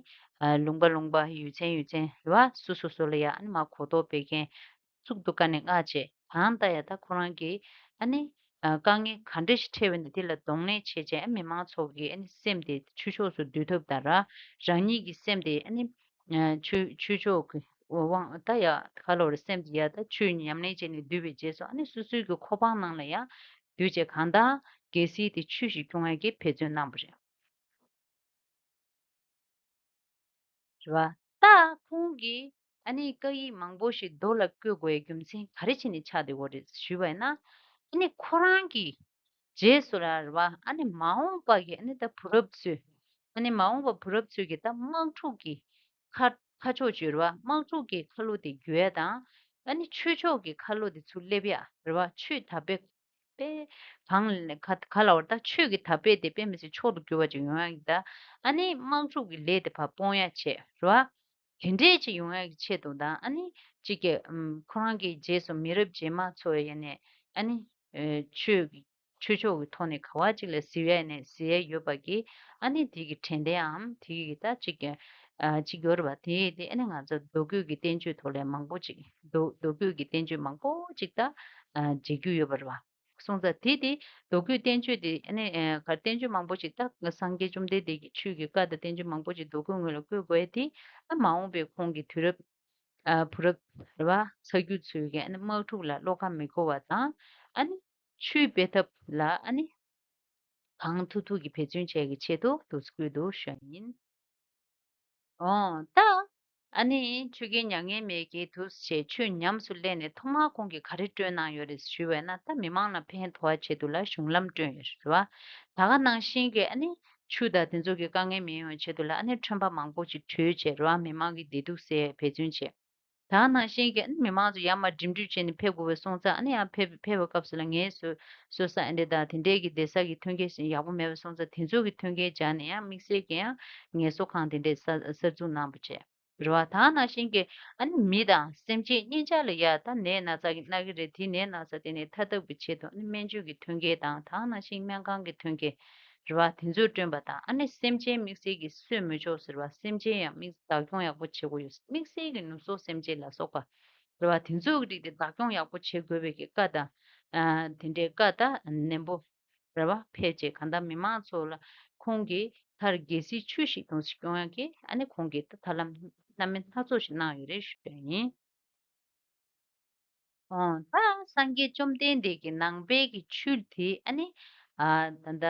ཨ་ལུང་པ་ལུང་པ་ཡུལ་ཚན་ཡུལ་ཚན་རེད་བ། སུ་སོ་སོ་ལ་ཡ་ཨ་ནི་མ་གོ་རྟོགས་སྤེལ་མཁན་ཚུགས་འདུག་ག་ནས་མངགས་བྱས། གང་ལྟར་ཡ་ད་ཁོ་རང་གིས་ཨ་ནི་ཨ་དཀའ་ངལ་ག་འདྲ་ཞིག་འཕྲད་པ་ཡིན་ན་དེ་ལ་གདོང་ལེན་བྱས་བྱས་ཨ་མི་མང་ཚོ་གི་ཨ་ནི་སེམས་དེ་ཆོས་ཕྱོགས་སུ་འདུལ་ཐུབ་ད་ར། རང་ཉིད་ཀྱི་སེམས་དེ་ཨ་ནི་ཨ་ཆོས་ཆོས་ཕྱོགས་ཀྱི་དབང་ད་ཡ་ག་ལོར་སེམས་དེ་ཡ་ད་ཆོས་ཉམས་ལེན་བྱས་ནས་འདུལ་བའི་རྗེས་སུ་ཨ་ནི་སོ་སོའི་གི་ཁོ་པང་ནང་ལ་ཡ་འདུས་བྱས་གང་ལྟར་རྒྱལ་སྲིད་དེ་ཆོས་ཞིག་སྐྱོང་ཡ་གི་འབད་བརྩོན་གནང་བ་རེད། རེད་བ། ད་ཁོང་གིས་ཨ་ནི་བཀའ་ཡིག་མང་པོ་ཞིག་རྡོ་ལ་བརྐོས་དགོས་ཡའི་རྒྱུ་མཚན་ག་རེ་བྱས་ནས་ཆགས་བསྡད་ཡོད་རེད་ཞུས་པ་ཡིན་ན། ཨ་ནི་ཁོ་རང་གི་རྗེས་སུ་ལ་རེད་བ། ཨ་ནི་མ་འོངས་པ་གི་ཨ་ནི་ད་བུ་རབས་ཚོས། ཨ་ནི་མ་འོངས་པ་བུ་རབས་ཚོས་ཀྱི་ད་དམག་འཁྲུག་གི་ཁ་ཁ་ཕྱོགས་བཅོས་རེད་བ། དམག་འཁྲུག་གི་ཁ་ལོ་དེ་བསྒྱུར་ཡ་དང་། ཨ་ནི་ཆོས་ཕྱོགས་ཀྱི་ཁ་ལོ་དེ་ཚུར་སླེབས་ཡ་རེད་བ། ཆོས་དར་སྤེལ་དཔེ་གང་ལ་ག་ག་ལ་བར་ད་ཆོས་ཀྱི་དར་སྤེལ་དེ་དཔེ་མི་སྲིད་མཆོག་ཏུ་གྱུར་པ་ཅིག་ཡོང་ཡ་གི་ད། ཨ་ནི་དམག་འཁྲུག་གི་ལས་དེ་ཕར་སྤོང་ཡ་བྱས་རེད་བ། དེ་འདྲས་ཅིག་ཡོང་ཡ་གི་ཆེད་དུ་དང་། ཨ་ནི་གཅིག་གི་ཨམ་ཁོ་རང་གི་རྗེས་སུ་མི་རབས་རྗེས་མ་ཚོ་ཡ་ནས་ཨ་ནི་ཨེ་ཆོས་ཀྱི་ཆོས་ཕྱོགས་ཀྱི་ཐོག་ནས་ག་བ་ཅིག་ལ་གཟིགས་ཡ་ནས་གཟིགས་ཡ་ཡོད་པ་གི། ཨ་ནི་དེ་གི་དྲན་རྟེན་འམ་དེ་གི་ད་གཅིག་གི་ཨ་གཅིག་ཡོད་རེད་བ། དེ་དེ་ཨ་ནི་ང་ཚོ་མདོ་རྒྱུད་ཀྱི་བསྟན་བཅོས་ཐོག་ལས་མང་པོ་ཅིག་མདོ་མདོ་རྒྱུད་ཀྱི་བསྟན་བཅོས་མང་པོ་ཅིག་ད་ཨ་མཇལ་རྒྱུ་ཡོད་པ་རེད་བ། སོང་ཙང་དེ་དེ་མདོ་རྒྱུད་བསྟན་བཅོས་དེ་ཨ་ནི་ཨ་ག་བསྟན་བཅོས་མང་པོ་ཞིག་ད་སངས་རྒྱས་བཅོམ་ལྡན་འདས་ཀྱི་ཆོས་ཀྱི་བཀའ་དང་བསྟན་བཅོས་མང་པོ་ཞིག་མདོ་རྒྱུད་ངོས་ལ་བཀོད་དགོས་དེ། ཨ་མ་འོངས་པའི་ཁོང་གི་དུས་རབས་ཨ་བུ་རབས་རེད་བ། ཚ་རྒྱུད་ཚོས་ཀྱི་ཨ་ནི་དམག་འཁྲུག་ལ་བློ་ཁ་མི་འཁོར་བ་དང་། ཨ་ནི་ཆོས་སྤེལ་ཐབས་ལ་ཨ་ནི་གང་ཐུབ་ཐུབ་ཀྱི་འབད་བརྩོན་བྱེད་ཀྱི་ཆེད་དུ་འདུག་སེ་བསྐུལ་འདུག་ཞུ་ཡ་ཡིན། འོ་ད། ཨ་ནི་ཆོས་རྒྱལ་མྱ་ངན་མེད་ཀྱིས་དུས་བྱས་ཆོས་ཉམས་སུ་ལེན་ནས་ཐོག་མར་ཁོང་གིས་ག་རེ་བསྐྲུན་གནང་ཡོད་རེད་ཞུས་པ་ཡིན་ན། ད་མི་མང་ལ་ཕན་ཐོགས་ཆེད་དུ་ལ་གཞུང་ལམ་བསྐྲུན་ཡོད་རེད་བ། ད་ག་ནང་བཞིན་གྱི་ཨ་ནི་ཆུ་དང་དེ་ཚོ་གི་དཀའ་ངལ་མི་ཡོང་ཆེད་དུ་ལ་ཨ་ནི་ཁྲོན་པ་མང་པོ་ཅིག་བྲོས་བྱས་རེད་བ། མི་མང་གི་བདེ་སྡུག་སེལ་བའི་འབད་བརྩོན་བྱས། ད་ག་ནང་བཞིན་གྱི་ཨ་ནི་མི་མང་ཚོ་ཡར་མར་འགྲིམ་འགྲུལ་བྱས་ནས་ཕེབས་དགོས་པའི་སོང་ཙང་། ཨ་ནི་ཡང་ཕེབས་ཕེབས་པའི་སྐབས་སུ་ལ་ངལ་གསོ་གསོ་ས་ཨེ་འདྲ་དང་དེ་འདྲས་ཀྱི་བསྡད་ས་གི་མཐུན་རྐྱེན་ཡག་པོ་མེད་པའི་སོང་ཙང་། དེ་ཚོ་གི་མཐུན་རྐྱེན་སྦྱར་ནས་ཡང་དམིགས་བསལ་གྱི་ཡང་ངལ་གསོ་ཁང་དེ་འདྲས་གསར་གསར་འཛུགས་གནང་བ་བྱས། རེད་བ། ད་ག་ནང་བཞིན་གྱི་ཨ་ནི་མི་དང་སེམས་ཅན་གཉིས་ཆ་ལ་ཡ་ད་ནད་ན་ཚ་གི་ན་གི་རེད། དེ་ནད་ན་ཚ་དེ་ནས་ཐར་ཐབས་ཀྱི་ཆེད་དུ་ཨ་ནི་སྨན་བཅོས་ཀྱི་མཐུན་རྐྱེན་དང་། ད་ག་ནང་བཞིན་སྨན་ཁང་གི་མཐུན་རྐྱེན་རེད་བ། དེ་ཚོ་བསྐྲུན་པ་དང་། ཨ་ནི་སེམས་ཅན་དམིགས་བསལ་གྱི་གསོས་མི་ཆོག་ཟེར་བ། སེམས་ཅན་ཡང་དམིགས་བདག་སྐྱོང་ཡག་པོ་བྱེད་དགོས་ཡོད། དམིགས་བསལ་གྱི་ནུབ་སོག་སེམས་ཅན་ལ་སོགས་པ་རེད་བ། དེ་ཚོ་གི་རིགས་དེ་བདག་སྐྱོང་ཡག་པོ་བྱེད་དགོས་པའི་གི་བཀའ་དང་། ཨ་དེ་འདྲའི་བཀའ་ད་ནན་པོ་རེད་བ། ཕལ་ཆེར་གང་ལྟར་མི་མང་ཚོ་ལ་ཁོང་གིས་མཐར་རྒྱལ་སྲིད་ཆོས་ཞིག་ཡོངས་སུ་སྐྱོང་ཡག་གི་ཨ་ནི་ཁོང་གིས་ད་ཐར་ལམ་སྣ་མིན་སྣ་ཚོགས་ཤིག་གནང་ཡོད་རེད་ཞུ་ཡ་ཡིན། ཨོ་ད་སངས་རྒྱས་བཅོམ་ལྡན་འདས་ཀྱི་ནང་པའི་གི་ཆོས་དེ་ཨ་ནི་ཨ་ད་ལྟ་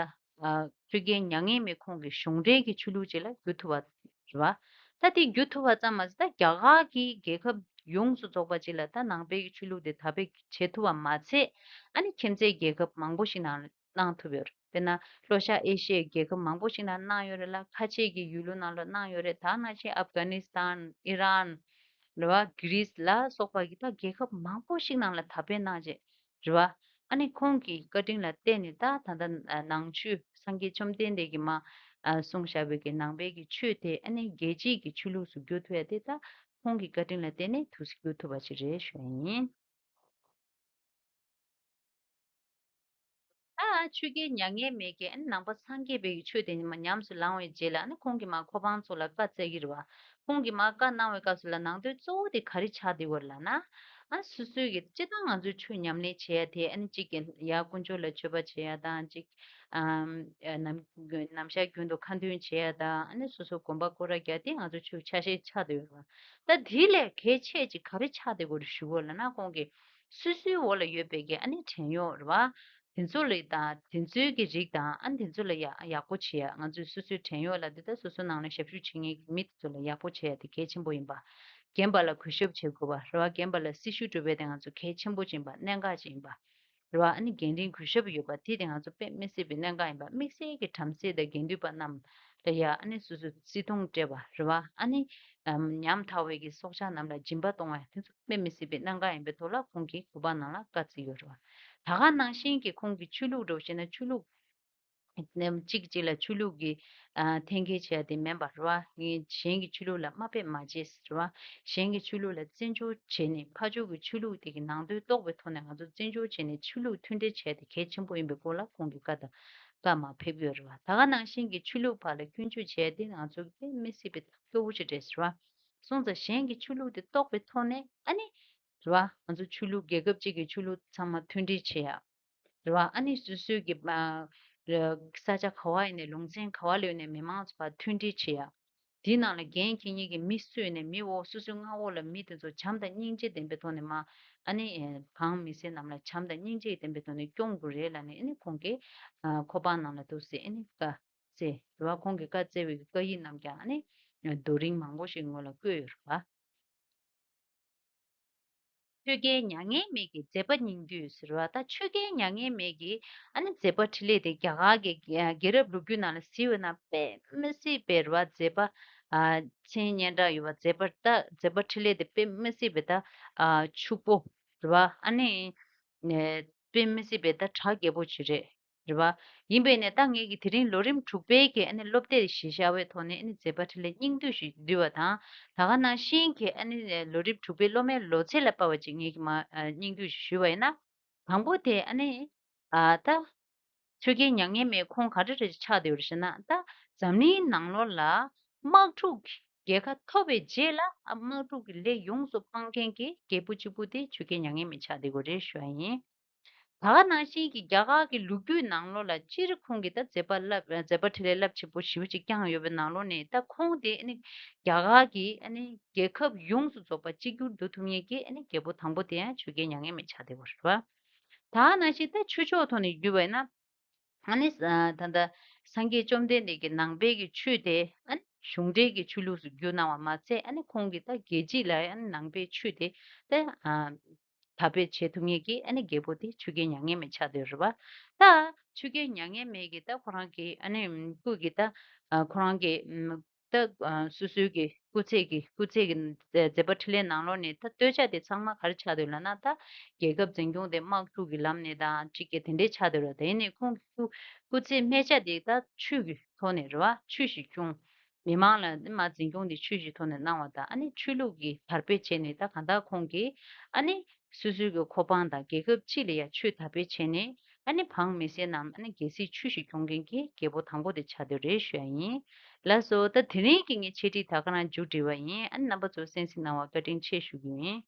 ཨ་ཆོས་རྒྱལ་མྱ་ངན་མེད་ཁོང་གི་གཞུང་འབྲེལ་གྱི་ཆོས་ལུགས་ཅིག་ལ་འགྱུར་ཐུབ་པ་རེད་བ། ད་དེ་འགྱུར་ཐུབ་པ་ཙམ་མ་ཟད། ད་རྒྱ་གར་གྱི་རྒྱལ་ཁབ་ཡོངས་སུ་རྫོགས་པ་ཅིག་ལ་ད་ནང་པའི་གི་ཆོས་ལུགས་དེ་དར་སྤེལ་བྱེད་ཐུབ་པ་མ་ཚད། ཨ་ནི་ཁྱིམ་མཚེས་རྒྱལ་ཁབ་མང་པོ་ཞིག་ནང་གནང་ཐུབ་ཡོད་རེད། དཔེར་ན་ལྷོ་ཤར་ཨེ་ཤི་ཡའི་རྒྱལ་ཁབ་མང་པོ་ཞིག་ནང་གནང་ཡོད་རེད་ལ། ཁ་ཆེ་གི་ཡུལ་ལུང་ནང་ལ་གནང་ཡོད་རེད། ད་ནང་བཞིན་ཨབ་གྷ་ནི་སི་ཐན། ཨི་རན། རེད་བ། གྷི་རིས་ལ་སོགས་པ་གི་ད་རྒྱལ་ཁབ་མང་པོ་ཞིག་ནང་ལ་དར་སྤེལ་གནང་རྗེས་རེད་བ། ཨ་ནི་ཁོང་གི་བཀའ་དྲིན་ལ་བརྟེན་ནས་ད་ད་ལྟ་ནང་ཆོས་སངས་རྒྱས་བཅོམ་ལྡན་འདས་ཀྱིས་མ་ཨ་གསུངས་བཞག་པའི་གི་ནང་པའི་གི་ཆོས་དེ་ཨ་ནི་རྒྱལ་སྤྱིའི་གི་ཆོས་ལུགས་སུ་འགྱུར་ཐུབ་ཡ་དེ་ད་ཁོང་གི་བཀའ་དྲིན་ལ་བརྟེན་ནས་དུས་སུ་འགྱུར་ཐུབ་པ་ཞིག་རེད་ཞུ་ཡ་ཡིན། ད་ཆོས་རྒྱལ་མྱ་ངན་མེད་ཀྱིས་ཨ་ནི་ནང་པ་སངས་རྒྱས་པའི་ཆོས་དེ་ཉམས་སུ་བླངས་པའི་རྗེས་ལ། ཨ་ནི་ཁོང་གིས་མ་ཁོ་པང་ཚོ་ལ་བཀའ་སྩལ་གྱི་རེད་བ། ཁོང་གིས་མ་བཀའ་གནང་བའི་སྐབས་སུ་ལ་ནང་དོན་གཙོ་བོ་དེ་ག་རེ་ཆགས་བསྡད་ཡོད་ལབ་ན། ཨ་སོ་སོའི་གི་སྤྱིར་བཏང་ང་ཚོའི་ཆོས་ཉམས་ལེན་བྱེད་ཡ་དེ་ཨ་ནི་གཅིག་གི་ཡར་དཀོན་མཆོག་ལ་མཆོད་པ་བྱེད་ཡ་དང་། གཅིག་ཨམ་ནམ་ནམ་ཞག་རྒྱུན་དུ་ཁ་འདོན་བྱེད་ཡ་དང་། ཨ་ནི་སོ་སོ་དགོན་པ་སྐོར་ར་རྒྱག་དེ་ང་ཚོ་ཆོས་ཆ་ཤས་ཆགས་བསྡད་ཡོད་རེད་བ། ད་དེ་ལས་གལ་ཆེ་ཅིག་ག་རེ་ཆགས་བསྡད་ཡོད་རེད་ཞུ་གོ་ལབ་ན། ཁོང་གིས་སོ་སོའི་འོག་ལ་ཡོད་པའི་གི་ཨ་ནི་བྲན་གཡོག་རེད་བ། དེ་ཚོ་ལ་དང་དེ་ཚོའི་གི་རིགས་དང་། ཨ་ནི་དེ་ཚོ་ལ་ཡ་ཡག་པོ་བྱེད་ཡ། ང་ཚོས་སོ་སོའི་བྲན་གཡོག་ལབ་དེ་ད་སོ་སོ་ནང་ལ་ཞབས་ཞུ་བྱེད་མཁན་གྱི་མི་དེ་ཚོ་ལ་ཡག་པོ་བྱེད་ཡ་དེ་གལ་ཆེན་པོ་ཡིན་པ། རྒན་པ་ལ་གུས་ཞབས་བྱེད་དགོས་པ་རེད་བ། རྒན་པ་ལ་སྲི་ཞུ་སྒྲུབ་པ་དེ་ང་ཚོ་གལ་ཆེན་པོ་ཅིག་ཡིན་པ། གནད་འགག་ཅིག་ཡིན་པ། རེད་བ། ཨ་ནི་འགན་འཁྲི་གུས་ཞབས་ཡོད་པ་དེ་དེ་ང་ཚོ་དཔེ་མི་སྲིད་པའི་གནད་འགག་ཡིན་པ། དམིགས་བསལ་གྱི་བྲམ་ཟེ་དང་དགེ་འདུན་པ་རྣམས་ལ་ཡ་ཨ་ནི་སོ་སོའི་བརྩི་མཐོང་སྤྲད་པ་རེད་བ། ཨ་ནི་ཨམ་ཉམ་ཐག་པའི་གི་སྲོག་ཆགས་རྣམས་ལ་སྦྱིན་པ་གཏོང་བ་དེ་ཚོ་དཔེ་མི་སྲིད་པའི་གནད་འགག་ཡིན་པའི་ཐོག་ལ་ཁོང་གིས་གོ་འཕང་གནང་ལ་བཀའ་བརྩི་ཡོད་རེད་བ། ད་ག་ནང་བཞིན་གྱི་ཁོང་གི་ཆོས་ལུགས་འདྲ་བོ་བཤད་ན་ཆོས་ལུགས་གཅིག་གཅིག་ལ་ཆོས་ལུགས་ཀྱི་ཨ་འཐེན་འཁྱེར་བྱས་ཏེ་མིན་པ་རེད་བ། ངས་གཞན་གྱི་ཆོས་ལུགས་ལ་དམའ་འབེབས་མ་བྱེད་ཟེར་བ། གཞན་གྱི་ཆོས་ལུགས་ལ་བརྩི་འཇོག་བྱས་ནས་ཕར་ཕྱོགས་ཀྱི་ཆོས་ལུགས་དེ་གི་ནང་དོན་རྟོགས་པའི་ཐོག་ནས་ང་ཚོ་བརྩི་འཇོག་བྱས་ནས་ཆོས་ལུགས་མཐུན་འབྲེལ་བྱས་ཏེ་གལ་ཆེན་པོ་ཡིན་པའི་སྐོར་ལ་ཁོང་གིས་བཀའ་དང་བཀའ་མ་ཕེབས་ཡོད་རེད་བ། ད་ག་ནང་བཞིན་གྱི་ཆོས་ལུགས་བར་ལ་སྐྱོན་བརྗོད་བྱས་ཏེ་ང་ཚོ་དཔེ་མི་སྲིད་པའི་སྐྱོ་བོ་ཞིག་རེད་ཟེར་བ། སོང་ཙང་གཞན་གྱི་ཆོས་ལུགས་དེ་རྟོགས་པའི་ཐོག་ནས་ཨ་ནི་རེད་བ། ང་ཚོ་ཆོས་ལུགས་རྒྱལ་ཁབ་གཅིག་གི་ཆོས་ལུགས་ཚང་མ་མཐུན་སྒྲིལ་བྱེད་ཡ། རེད་བ། ཨ་ནི་སོ་སོའི་གི་ཨ་ས་ཆ་ག་བ་ཡིན་ནའི་ལུང་ཚན་ག་བ་ལ་ཡོད་ནའི་མི་མང་ཚོ་བར་མཐུན་སྒྲིལ་བྱེད་ཡ། དེའི་ནང་ལ་འགན་འཁྱེར་མཁན་གྱི་མི་སུ་ཡིན་ནའི་མི་འོག་སོ་སོའི་མངའ་འོག་ལ་མི་དེ་ཚོ་བྱམས་དང་སྙིང་རྗེ་ལྡན་པའི་ཐོག་ནས་མ་ཨ་ནི་ཨེ་འབངས་མི་སེར་རྣམས་ལ་བྱམས་དང་སྙིང་རྗེ་ལྡན་པའི་ཐོག་ནས་སྐྱོང་དགོས་རེད་ལབ་ནས་ཨ་ནི་ཁོང་གིས་ཨ་གོ་འཕང་གནང་ལ་འདུག་ཟེར་ཨ་ནི་བཀའ་སྩལ་རེད་བ། ཁོང་གིས་བཀའ་སྩལ་བའི་བཀའ་ཡིག་རྣམས་ཀྱང་ཨ་ནི་རྡོ་རིང་མང་པོ་ཞིག་ངོས་ལ་བཀོད་ཡོད་རེད་བ། ཆོས་རྒྱལ་མྱ་ངན་མེད་ཀྱི་མཛད་པ་སྙིང་བསྡུས་ཟེར་བ། ད་ཆོས་རྒྱལ་མྱ་ངན་མེད་ཀྱི་ཨ་ནི་མཛད་པ་འཕྲིན་ལས་དེ་རྒྱ་གར་གྱི་རྒྱལ་རབས་ལོ་རྒྱུས་ནང་ལ་གཟིགས་པ་ན་དཔེ་མི་སྲིད་པའི་རེད་བ། མཛད་པ་ཨ་མཚན་སྙན་གྲགས་ཡོད་པ། མཛད་པ་ད་མཛད་པ་འཕྲིན་ལས་དེ་དཔེ་མི་སྲིད་པའི་ད་ཨ་ཕྱུག་པོ་རེད་བ། ཨ་ནི་དཔེ་མི་སྲིད་པའི་ད་གྲགས་རྒྱས་པོ་ཅིག་རེད། རེད་བ། ཡིན་པས་ནས་ད་ངེད་ཀྱིས་དེ་རིང་ལོ་རིམ་དྲུག་པའི་གི་ཨ་ནི་སློབ་དེབ་གཞི་བཞག་པའི་ཐོག་ནས་ཨ་ནི་མཛད་པ་འཕྲིན་ལས་སྙིང་བསྡུས་ཤིག་བསྡུས་པ་དང་། ད་ག་ནང་བཞིན་གྱི་ཨ་ནི་ལོ་རིམ་དྲུག་པའི་སློབ་མའི་ལོ་ཚད་ལ་དཔག་པ་ཅིག་ངེད་ཀྱིས་མ་ཨ་སྙིང་བསྡུས་ཤིག་ཞུས་པ་ཡིན་ན། དང་པོ་དེ་ཨ་ནི་ཨ་ད་ཆོས་རྒྱལ་མྱ་ངན་མེད་ཁོང་ག་རེ་རེ་ཆགས་བསྡད་ཡོད་རེད་ཟེར་ན། ད་འཛམ་གླིང་ནང་ལོགས་ལ་དམག་འཁྲུག་གི་རྒྱལ་ཁ་ཐོབ་པའི་རྗེས་ལ་ཨ་དམག་འཁྲུག་གི་ལས་ཡོངས་སུ་སྤང་མཁན་གྱི་རྒྱལ་པོ་གཅིག་པུ་དེ་ཆོས་རྒྱལ་མྱ་ངན་མེད་ཆགས་བསྡད་ཡོད་རེད་ཞུ་བ་ཡིན། ད་ག་ནང་བཞིན་གྱི་རྒྱ་གར་གྱི་ལོ་རྒྱུས་ནང་ལོགས་ལ་སྤྱིར་ཁོང་གིས་ད་མཛད་པ་རླབས་མཛད་པ་འཕྲིན་ལས་རླབས་ཆེན་པོ་ཞེ་པོ་ཅིག་བསྐྱངས་ཡོད་པའི་ནང་ལོགས་ནས། ད་ཁོང་དེ་ཨ་ནི་རྒྱ་གར་གྱི་ཨ་ནི་རྒྱལ་ཁབ་ཡོངས་སུ་རྫོགས་པ་གཅིག་གྱུར་བསྡུ་ཐུབ་མཁན་གྱི་ཨ་ནི་རྒྱལ་པོ་དང་པོ་དེ་ཡང་ཆོས་རྒྱལ་མྱ་ངན་མེད་ཆགས་བསྡད་ཡོད་རེད་བ། ད་ག་ནང་བཞིན་ད་ཆོས་ཕྱོགས་ཐོག་ནས་བརྒྱུད་པ་ཡིན་ན། ཨ་ནི་ཨ་ད་ལྟ་སངས་རྒྱས་བཅོམ་ལྡན་འདས་ཀྱིས་ནང་པའི་གི་ཆོས་དེ་ཨ་ནི་གཞུང་འབྲེལ་གྱི་ཆོས་ལུགས་སུ་བསྒྱུར་གནང་བ་མ་ཚད། ཨ་ནི་ཁོང་གིས་ད་རྒྱལ་སྤྱི་ལ་ཨ་ནི་ནང་པའི་ཆོས་དེ་ད་ཨ་དར་སྤེལ་བྱེད་ཐུབ་མཁན་གྱི་ཨ་ནི་རྒྱལ་པོ་དེ་ཆོས་རྒྱལ་མྱ་ངན་མེད་ཆགས་བསྡད་ཡོད་རེད་བ། ད་ཆོས་རྒྱལ་མྱ་ངན་མེད་ཀྱིས་ད་ཁོ་རང་གི་ཨ་ནི་སྐུ་གི་ད་ཨ་ཁོ་རང་གི་ད་ཨ་སོ་སོའི་གི་སྐུ་ཚེ་གི་སྐུ་ཚེ་གི་མཛད་པ་འཕྲིན་ལས་ནང་ལོགས་ནས་ད་བསྟོད་བྱ་དེ་ཚང་མ་ག་རེ་ཆགས་བསྡད་ཡོད་ལབ་ན། ད་རྒྱལ་ཁབ་འཛིན་སྐྱོང་དེ་དམག་འཁྲུག་གི་ལམ་ནས་དང་གཅིག་གི་དེ་འདྲས་ཆགས་བསྡད་ཡོད་རེད། དེ་ནས་ཁོང་གི་སྐུ་སྐུ་ཚེ་སྨད་ཆ་དེ་ད་ཆོས་ཀྱི་ཐོག་ནས་རེད་བ། ཆོས་ཞིག་སྐྱོང་། མི་མང་ལ་མ་འཛིན་སྐྱོང་དེ་ཆོས་ཀྱི་ཐོག་ནས་གནང་བ་དང་། ཨ་ནི་ཆོས་ལུགས་ཀྱི་དར་སྤེལ་བྱས་ནས་ད་གང་ལྟར་ཁོང་གིས་ཨ་ནི་སོ་སོའི་གི་ཁོ་པང་དང་རྒྱལ་ཁབ་སྤྱི་ལ་ཡ་ཆོས་དར་སྤེལ་བྱས་ནས་ཨ་ནི་འབངས་མི་སེར་རྣམས་ཨ་ནི་རྒྱལ་སྲིད་ཆོས་ཞིག་སྐྱོང་མཁན་གྱི་རྒྱལ་པོ་དང་པོ་དེ་ཆགས་བསྡད་རེད་ཞུ་ཡ་ཡིན། ལགས་སོ། ད་དེ་རིང་གི་ངའི་འཆད་ཁྲིད་ད་ག་རང་མཇུག་སྒྲིལ་བ་ཡིན། ཨ་ནི་རྣམ་པ་ཚོ་གསན་གཟིགས་གནང་བར་བཀའ་དྲིན་ཆེ་ཞུ་རྒྱུ་ཡིན།